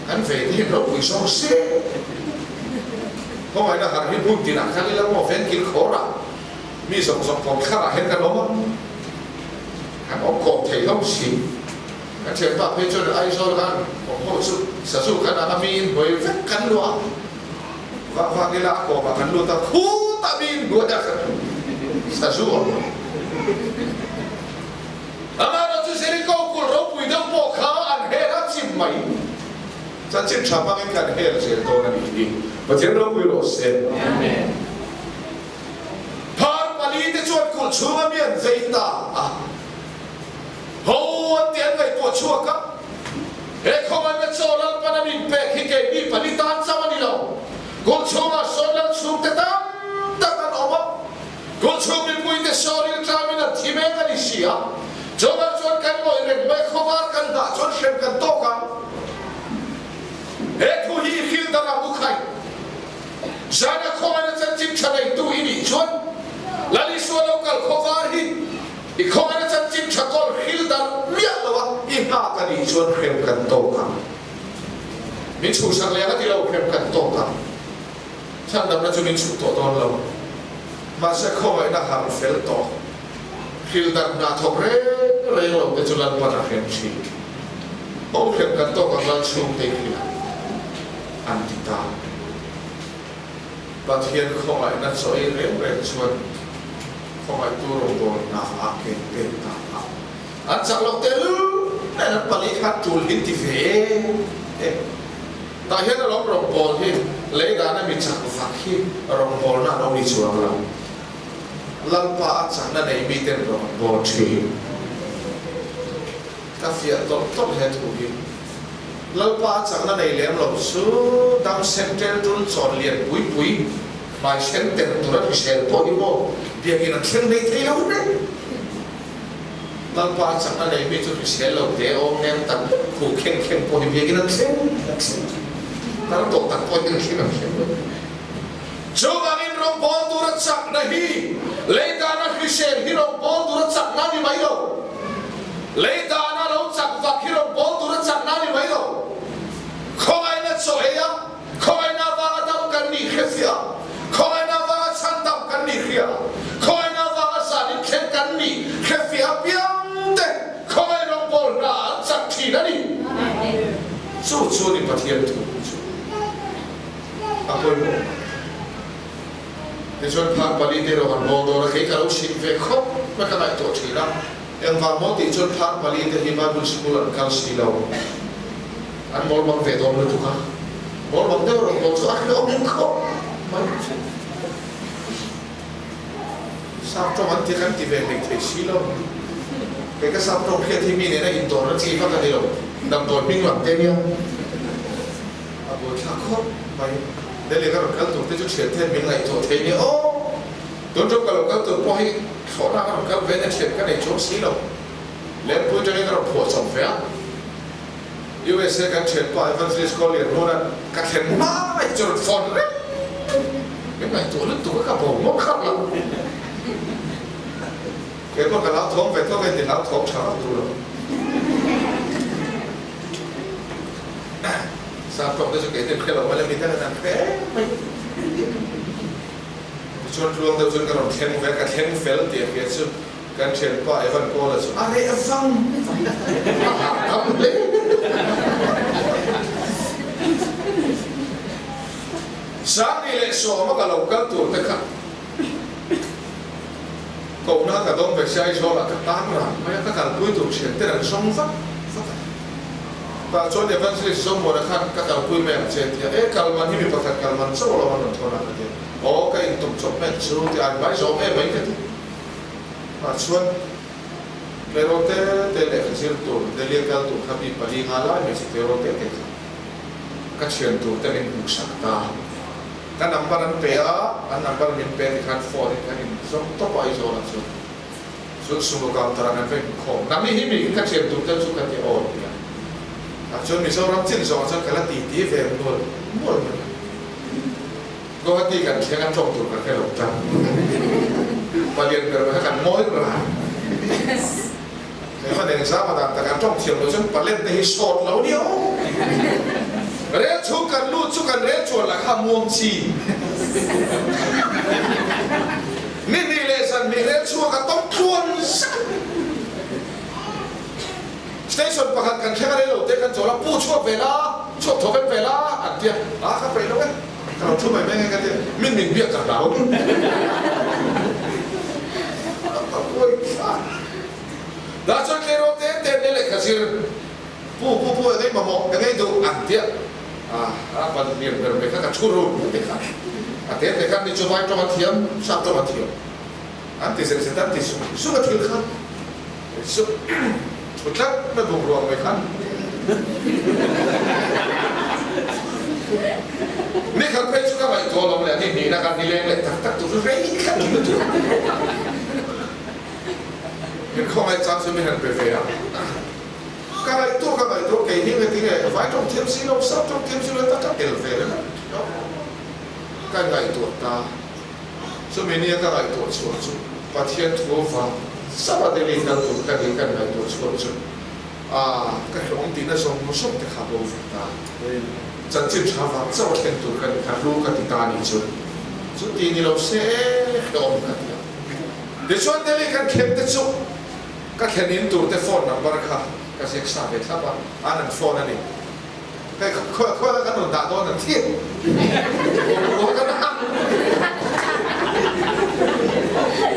Kan vei te hian ropui zawng se. Khawngaihna harh hi hmun tinah kal ila maw vengkil khawr ah mi zawng zawng kawm thlar ah hian kan awm a, kan awm kawm thei hlawm si. Kan thianpa phei chuan Aizawl khan awm ho chu sazu kan ang a miin hnuai vek kan luah a. Vak vak ila a kawmah kan lut a, khutah mi inhnuai ah kan sazu a awm. Amaherawh chu Jericho kulh ropui deuh pawh kha an hel a chim mai. Chanchin tha hmangin kan hel zel dawn a nih hi. Pathian ropui rawh se. Phar palite chuan kulh chhunga mi an vei ta a. Ho an ti an ngaihtuah chhuak a, he khawngaihna chaw Lalpan a min pek hi keini pali tan chauh a ni lo. Kulh chhungah sawn lal chhungte tam tak an awm a, kulh chhung mipuite saw rilṭamin an thi mek a ni si a, chuvang chuan kan ngawih reng mai khawvar kan dah chuan hrem kan tawk ang. He thu hi i hrilh dang ang u khai. Zana khawngaihna chanchin ṭha neitu i nih chuan Lal Isua lo kal khawvar hi I khawngaihna chanchin tha kawl hril darh miah lo a, i nghak a nih chuan hrem kan tawk ang. Min chhuhsak leh ang a ti lo, hrem kan tawk ang. Chhandamna chu min chhuh tawh dawn lo. Mahse khawngaihna harh fel tawh. Thil dang hna thawk reng reng lo te chu Lalpan a hrem thin. Ho hrem kan tawk ang lal chhungte hian an ti ta. Pathian khawngaihna chaw ei reng reng chuan khawngaihtu rawngbâwl hna ah ken pek ta a. An chak loh tehlul nen an pali khan tul hin ti ve e. Tah hian alawm rawngbâwl hi lei dana mi chak vak hi rawngbâwlna a lo ni chuang lo. Lalpa a chakna nei miten rawn bawl thin. Ka fiah tawlh tawlh he thu hi. Lalpa a chakna nei lem lo chu dam sen tel tul chawn lian pui pui hmai sen ter tur a hrisel pawh hi maw biakin an thleng nei thei lo reng. Lalpa a chakna nei mi chu hrisel lo te awm nem tak khuh khen khen pawh hi biakin an thleng an thleng. Tar tawh tak pawh hi an thleng an thleng lo. Chuvangin rawngbâwl tura chakna hi lei dana hrisel hi rawngbâwl tura chakna a ni mai lo. Lei dana lo chak vak hi rawngbâwl tura chakna a ni mai lo. Khawngaihna chaw ei a, khawngaihna avanga dam kan nih hre fiah a, khawngaihna avanga chhan dam kan nih hria a, khawngaihna avanga zan inthleng kan nih hre fiah apiang te khawngaih rawngbâwl hna an chak thin a ni. Chu chu ni Pathian thu chu. A pawimawh mai. Tichuan phak pali te erawh han bawl dawn a, kei ka lo sim ve khawp mai ka ngaihtuah thin a, engvang maw tih chuan phak pali te hi Bible school an kal si lo, an mawl bang ve dawn lutuk a, mawl bang deuh erawh bawl chu a hlawm khawp mai. Sap tawng an ti kan ti ve hlei thei si lo, kei ka sap tawng hriat hi mi nena indawrna chi vak a ni lo, damdawi hming lam te nia. A buaithlak khawp mai. Delhi ka rawn kal tur te chu thian ten min ngaihtuah thei nia aw. Tun ṭum ka lo kal tur pawh hi thlawhna ka rawn kal ve nia thian ka nei chuang si lo. Lengpui ṭangin ka rawn phuah chawp ve a. USA kan thianpa Evangelist Collier hmuna ka thlen hma hi chu rawn phone reng. Min ngaihtuah lutuk a ka bo ngawt khap lo. Kei pawh ka hlauthawng ve tawk a inti hlauthawng ṭha vak duh lo. Sap tawk te chu kei ten hre lo mai la mi dangin an hre mai. Tichuan tluang deuh chuan ka rawn thleng ve a, ka thleng fel tih a hria chu kan thianpa Evan Paul-a chu a reh vang vang a hahdam hle. Sangni leh Sawma ka lo kal tur te kha Kohna ka dawng ve si Aizawl-ah ka tan ran mai a, ka kalpui tur thian ten an zawng vak vak a. Tah chuan Evangelist Zomuana khan ka kalpui mai ang che a ti a, e kalman hi mi pakhat kalman chauh lo an rawn thawn a ka ti a, aw ka intum chawp hmel chu ti ai mai zawm em mai ka ti. Tah chuan tleirawl te te lehkha zir tur Delhi a kal tur kha mi pali nga lai hmeichhe tleirawl te te kha ka thian tur te min hmuhsak ta. Ka number an pe a, an number min pe ti khan phone in kan in zawm tawp a Aizawl ah chuan. Chu sumo counter ah kan va inkhawm. Nangni hi mi ka thiam tur deuh chu ka ti aw ti a. Tah chuan Mizoram chin zawng ah chuan ka la ti ti ve mual mual mai a. Guwahati kan thleng a tawng tur kan hre lo tan. Palian ber mai kha kan ngawi ran. He fan engzam a dan tak an tawng thiam lo chuan palen te hi sawt lo nia aw. Rel chhung kan lut chu kan rel chuan lah kha muang chi. Ni hnih leh zan hnih rel chhuak a tawng tluan zak. Station pakhat kan thleng a rel lo te kan chawl a, pu chhuak ve la, chhuak thaw vek ve la an tia, a ka peih lo e, ka lo thu mai mai nge ka tia, min min biak ka hlau. A pawi thlak. Dah chuan tleirawl te te nen lehkha zir pu pu pu engei mamawh engei duh an tia a a pan hlir ber mai kha ka thu run te kha a te te khan ni chu vai tawng a thiam sap tawng a thiam an ti zet zet an ti sung sung a thil kha chu thu tlat na bung ruang mai khan ni khat phei chu ka ngaihtuah lawm leh ni hnihna kan nileng leh tak tak tur chu rei khat lutuk. Min khawngaih chang chu min han pe ve a. Ka ngaihtuah ka ngaihtuah kei hi engati nge vai tawng thiam si lo, sap tawng thiam si lo ta ka tel ve reng a. Ka ngaihtuah ta. Chumi nia ka ngaihtuah chhuah chu Pathian thu vang zauh a Delhi kal tur ka ni ka ngaihtuah chhuah chu a ka hlawm tihna zawng zawng te kha bo ve ta. Chanchin tha vang chauh a thlen tur ka ni kha hlu ka ti ta a nih chu. Chuti ni lo se e ka awm ka ti a. Tichuan Delhi kan thlen te chu ka thlen in tur te phone number kha ka ziak sa ve thlap a, an an phone a ni. Hei khuala kan rawn dah dawn an thi.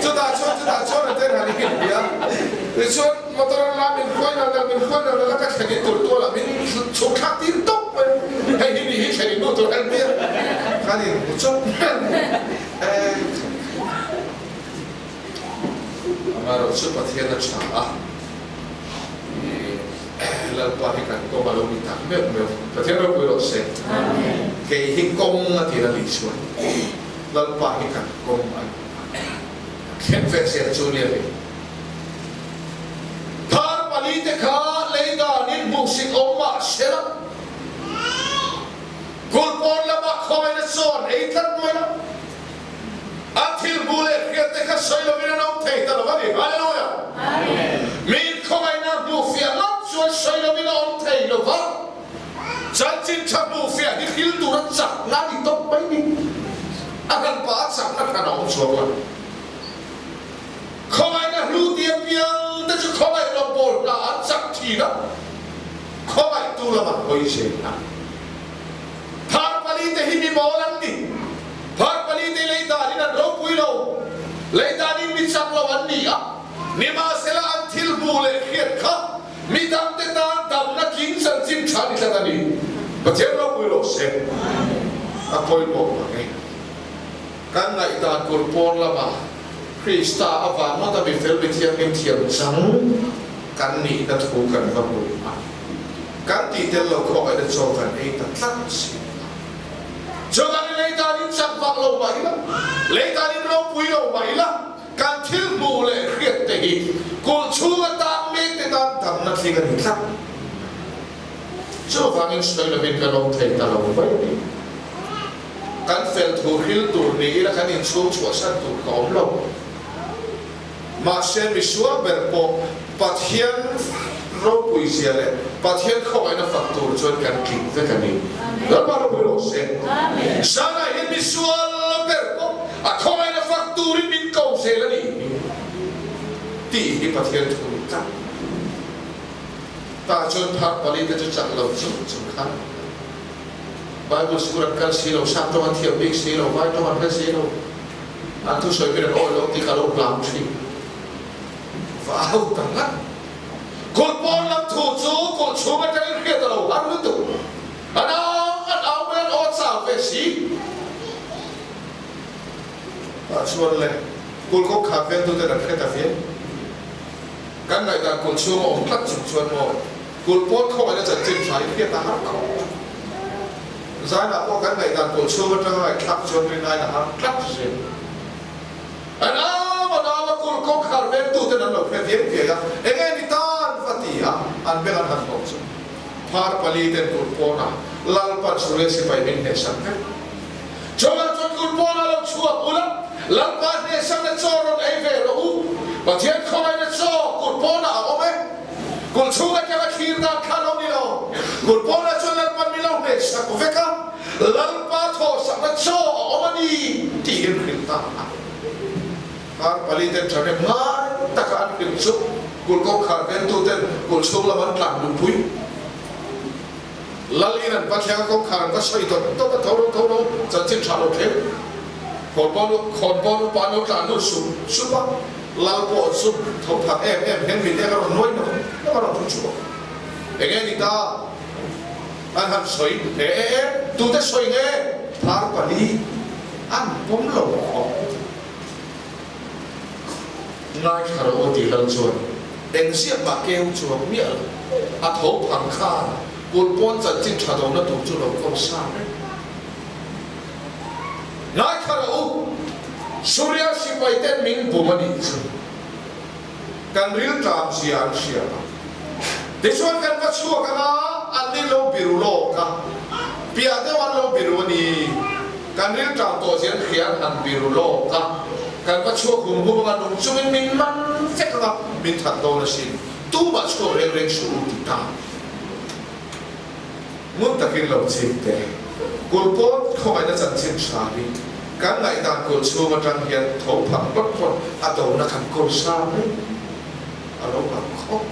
Chutah chuan chutah chuan an ten han in bia. Tichuan motor an la min hruai nal nal min hruai nal nal a ka thlen in tur tualah min chhuk thlak tir tawp mai. Hei hi ni hi thlen in nu tur an tia. Kan in hmu chawp Amaherawhchu Pathian a tha a. Lalpa hi kan kawng a lo ni tak meuh meuh. Pathian ropui rawh se. Kei hi kawng a tir a nih chuan Lalpa hi kan kawng a ni a. Thleng ve zel chu nia hei. Phar palite kha lei danin hmuhsit awm mah se la, kulh pawn lamah khawngaihna chuan ei tlat mai la, A thil hmuh leh hriat te kha sawi lovin an awm thei ta lo a ni. Hallelujah! Miin khawngaihna hmuh fiah ngawt chuan sawi lovin a awm thei lo va. Chanchin tha hmuh fiah hi thil tura chakna a ni tawp mai ni. A hran pah a chakna hran a awm chuang lo. Khawngaihna hlu ti apiang te chu khawngaih lo pawl hna an chak thin a, khawngaihtu lam an hawi zel a. Pharpali te hi mi mawl an ni. Pharpali te lei danin an ropui lo. Lei danin mi chak lo an ni a. Nimahsela an thil hmuh leh hriat kha mi dangte tan damna tling chanchin tha ni tlat a ni. Pathian ropui rawh se. A pawimawh mang e. Kan ngaihdan tur pawn lamah Krista avang ngawta mi fel mi thianghlim thiam chang kan nihna thu kan va hmu a. Kan tih tel lo khawngaihna chaw kan ei ta tlat si a. Chaw kan in lei danin chak vak lo mah ila, lei danin ropui lo mah ila, kan thil hmuh leh hriat te hi kulh chhunga tan mek te tan damna tling a ni tlat. Chuvangin sawi lovin kan awm thei ta lo mai a ni. Kan fel thu hril tur ni ila kan inchhung chhuahsan tur ka awm lo. Mahse misual ber pawh Pathian ropui zia leh Pathian khawngaihna fak tur chuan kan tling vek a ni. Lalpa ropui rawh se. Zanah hian misual ber pawh a khawngaihna fak turin min ko zel a ni tih hi Pathian thu ni tlat. Tah chuan phar palite chu chak lo chung chung khan Bible school an kal si lo, sap tawng an thiam bik si lo, vai tawng an hre si lo, an thusawi pin an awi lo tih ka lo hlau thin. Va au ta ngat. Kulh pawn lam thu chu kulh chhung atangin hriat a lo har lutuk. An au an au mai an aw chau ve si. Tah chuan le kulh kawngkhar vengtuten an hre ta viau. Kan ngaihdan kulh chhung a awm tlat chung chuan maw Kulh pawn khawngaihna chanchin tha i hriat a har khawp a. Zainah pawh kan ngaihdan kulh chhung atanga ngaihthlak chuan ringain a har tlat zel. An au an au a, kulh kawngkhar vengtuten an lo hre viai viai a, enge ni tan va ti a, an beng an han hlawh chu. Phar pali ten kulh pawnah Lalpan Suria sipai min hnehsak vek. Chawlh chuan kulh pawnah lo chhuak ula, Lalpa hnehsakna chaw rawn ei ve rawh u. Pathian khawngaihna chaw kulh pawnah a awm e. Kulh chhung atanga thlir dan kha lo ni lo. Kulh pawnah chuan Lalpan min lo hnehsak vek a, Lalpa thawhsakna chaw a awm a ni tiin hrilh ta a. Ar pali ten thahnem ngai taka an hrilh chu kulh kawngkhar vengtu ten kulh chhung lam an tlan luhpui. Lal in an va thleng a, kawngkhar an va sawi dawt dawt a, tho ro tho ro, chanchin tha lo thleng. Khawnbawl khawnbawl upa an lo tlan lut sup sup a, Lal pawh chu tho phak em em hian mit eng a rawn nuai nawk nawk a rawn thu chhuak. Enge ni ta? An han sawi e e e, tute sawi nge? Phar pali an pawm lo khawp. Ngaithla rawh aw tih Lal chuan engziah mah keu chuang miah lo. A tho phang khan kulh pawn chanchin tha dona tur chu lo kawm sa reng. Ngaithla rawh u, Suria sipai ten min bum a nih chu kan riltlam zia an hria a. Tichuan kan va chhuak anga an ni lo biru lawk a, piah deuh an lo biru a ni. Kan riltlam tawh zia an hria an han biru lawk a, kan va chhuak hum hum anga nung chungin min man vek anga min that dawn asin. Tumah chhuak reng reng suh u ti ta. Ngun takin lo chim teh. Kulh pawn khawngaihna chanchin tha hi kan ngaihdan kulh chhung atang hian tho phak phawt phawt a dona kan kawl sa mai a lo lang khawp.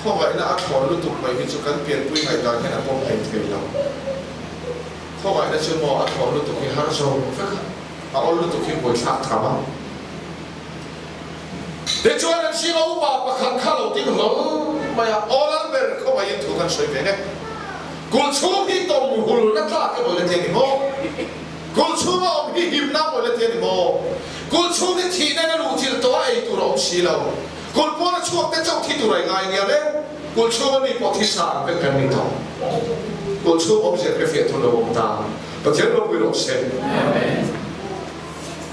Khawngaihna a thlawn lutuk mai hi chu kan pianpui ngaihdan hian a pawm thei thei lo. Khawngaihna chu maw a thlawn lutuk hi har zo vek a, a awl lutuk hi buaithlak tham a. Tichuan an zinga upa pakhat kha lo ding hlawl mai a, Aw Lalber, khawngaihin thu kan sawi ve nge. Kulh chhung hi tawm hulna tlak emaw la ti a ni maw? Kulh chhunga awm hi himna emaw la ti a ni maw? Kulh chhung hi thihna in a luh chilh tawh a, ei tur a awm si lo. Kulh pawn a chhuak te chauh thi tur a i ngai nia le. Kulh chhunga mi pawh thi sa ang vek kan ni tawh. Kulh chhung awmzia hrefiah thu lo awm ta. Pathian ropui rawh se.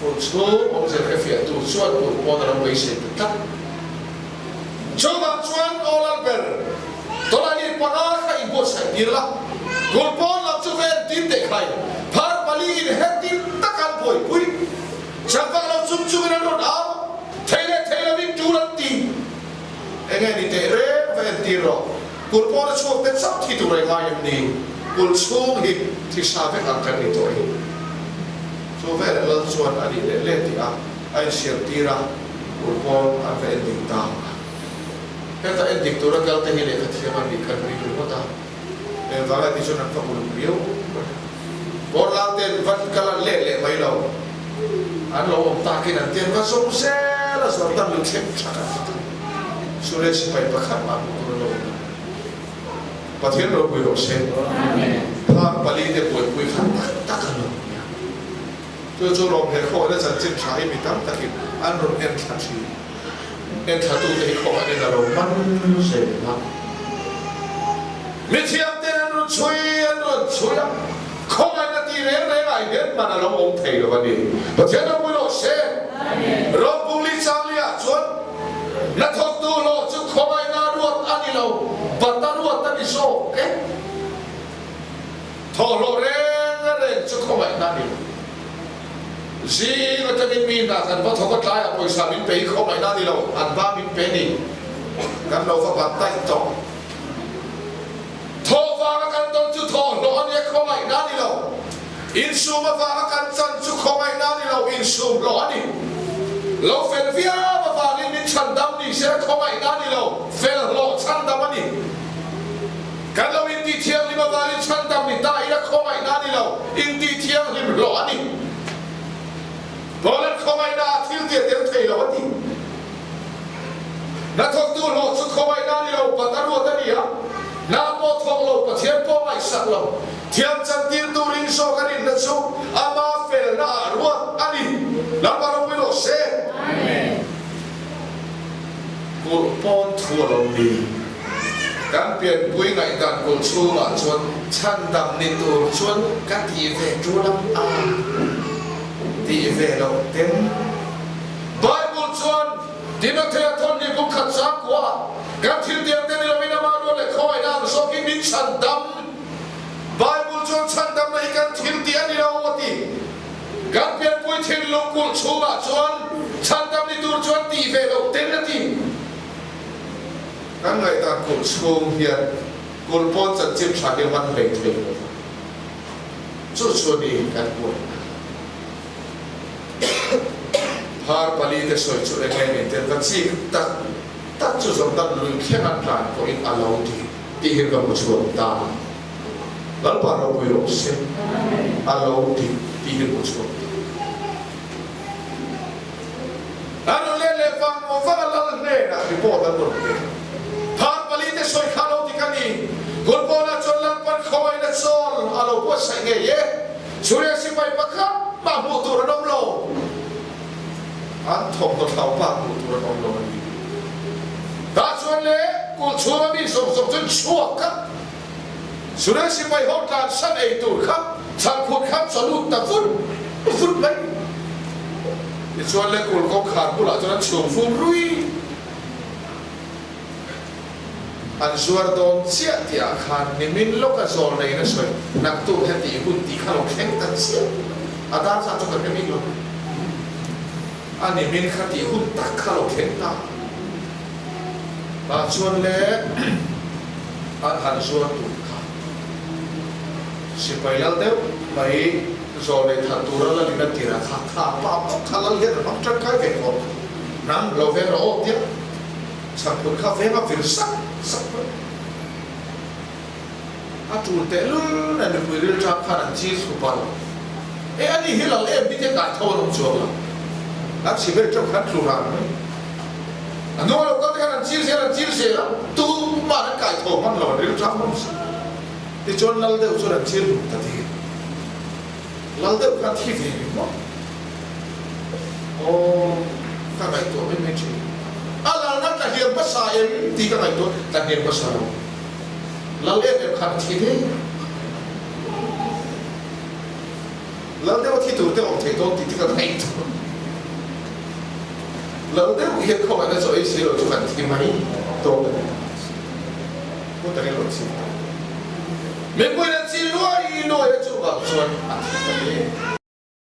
Kulh chhung awmzia hrefiah tu chuan kulh pawn a lo beisei ta tlat. Chuvang chuan Aw Lalber, tawlaili panga kha inbuatsaih tir la, kulh pawn lam chu ven tir teh khai, phar pali in hetin tak an buaipui. Changvak lo chung chungin an rawn au, thei leh thei lovin tul an ti. Enge ni teh reng va entir rawh, kulh pawn a chhuak te chauh thi tur a i ngai em ni? Kulh chhung hi thi sa vek ang kan ni tawh hi. Chu veleh lal chuan a nih leh leh tih a a insiam tir a, kulh pawn an va endik ta a. Heta endik tura kal te hi lehkha thiam an nih khan ring ringawt a, engvang a tih chuan an va uluk riau mai a. Pawnlang ten van kal an let leh mai lo, an lo awm takin an tian va zawng zel a Jordan lui thleng thak an ti ta. Suria sipai pakhat mah hmuh tur an lo awm lo. Pathian ropui rawh se. Phar pali te buaipui kha tak tak an lo ni a. Chu chu lawmhleh khawhna chanchin tha hi mi tam takin an rawn en thla thin. En thlatute hi khawngaihin a lo man zel a. Mithiamten an rawn chhui an rawn chhui a, khawngaihna tih reng rengah hian man a lo awm thei lo a ni. Pathian ropui rawh se. Rawngpungli Changlia chuan hnathawktu hlawh chu khawngaihna ruat a ni lo, bata ruat a ni zawk e. Thawhhlawh reng reng chu khawngaihna a ni lo. Zing atangin mi hna kan va thawk a, tlaiah pawisa min pe hi khawngaihna a ni lo, an ba min pe ni. Kan lo va bat daih tawh. Thawh vanga kan tawn chu thawhhlawh a nia, khawngaihna a ni lo. Insum avanga kan chan chu khawngaihna a ni lo, insumhlawh a ni. Lo fel viau avangin min chhandam ni se, khawngaihna a ni lo, felhlawh chhandam a ni. Kan lo intih thianghlim avangin chhandam ni ta ila khawngaihna a ni lo, intih thianghlim hlawh a ni. Poland khawngaihna ah thil tia tel thei lo a ti. Hnathawktu hlawh chu khawngaihna a ni lo, pat a ruat a ni a. Hna pawh thawk lo, Pathian pawh ngaihsak lo. Thiam chantir turin zawk a rinna chu ama felna ah ruat a ni. Lalpa ropui rawh se. Kulh pawn thu a lo ni. Kan pianpui ngaihdan kulh chhungah chuan chhandam ni tur chuan ka tih ve tul ang a, tih ve loh ten. Bible chuan Timothea thawn ni buk khat changkua kan thil tiang te ni loin ama rual leh khawngaihna ang zawkin min chhandam. Bible chuan chhandamna hi kan thil tih a ni lo a ti. Kan pianpui thinlung kulh chhungah chuan chhandam ni tur chuan tih ve loh ten a ti. Kan ngaihdan kulh chhung hian kulh pawn chanchin tha hi man hlei thei lo va, chu chu ni kan buaina. Phar pali te sawi chu eng nge min tel va chik tak tak chu Jordan lui thleng an tlan pawhin a lo ti tih hi ka hmu chhuak ta. Lalpa ropui rawh se, a lo ti tih hi hmu chhuak ta. A rawn let leh vang vang a lal hnenah report an rawn pe. Phar pali te sawi kha lo ti ka ni. Kulhpawnah chuan Lalpan khawngaihna chawl a lo buatsaih ngei e. Suria sipai pakhat mah hmuh tur an awm lo. An thawmhnaw thlau bak hmuh tur an awm lo a ni. Tah chuan le kulh chhunga mi zawng zawng chuan chhuak kha Suria sipai ho tlansan ei tur kha chhangphut khan chawlut ta vut vut mai. Tichuan le kulh kawngkhar bulah chuan an chhung fum rui. An zuar dawn chiah tihah khan nimin lawka zawl neiin a sawi, naktuk heti hun tih kha lo thleng ta chiah. A dar zah chu ka hre bik lo. A nimin kha tih hun tak kha lo thleng ta. Tah chuan le. An han zuar tur kha sipai lal deuh mai zawh leh that tura lal in a tir a kha kha pa bawk kha lal hian a hmang tangkai ve khawp nang lo veng rawh aw tia chhakphut kha veng a vir sak sak mai. A tul teh lul nen mipui rilṭam khan an chil thlu pal. E a ni hi lal em hi te kai tho an awm chuang lo. An chhi vel ṭeuh khan tlu ran mai. A hnung a lo kal te khan an chil zel an chil zel a, tumah an kai tho hman lo an rilṭam hlawm sa. Tichuan lal deuh chuan an chil hlum ta ding. Lal deuh khan thi ve ringawt. Aw ka ngaihtuah mai mai ṭhin. A lalna tla hliam hmasa em tih ka ngaihtuah, tla hliam hmasa lo. Lal em em khan a thi ve. Lal deuh a thi tur te awm thei dawn tih te kan ngaihtuah. Lal deuh hian khawngaihna chaw ei si lo chu kan thi mai dawn a ni. Hmun takin rawn chim ta. Mipuiin an chi luai luai a chuvang chuan a thi ta hle.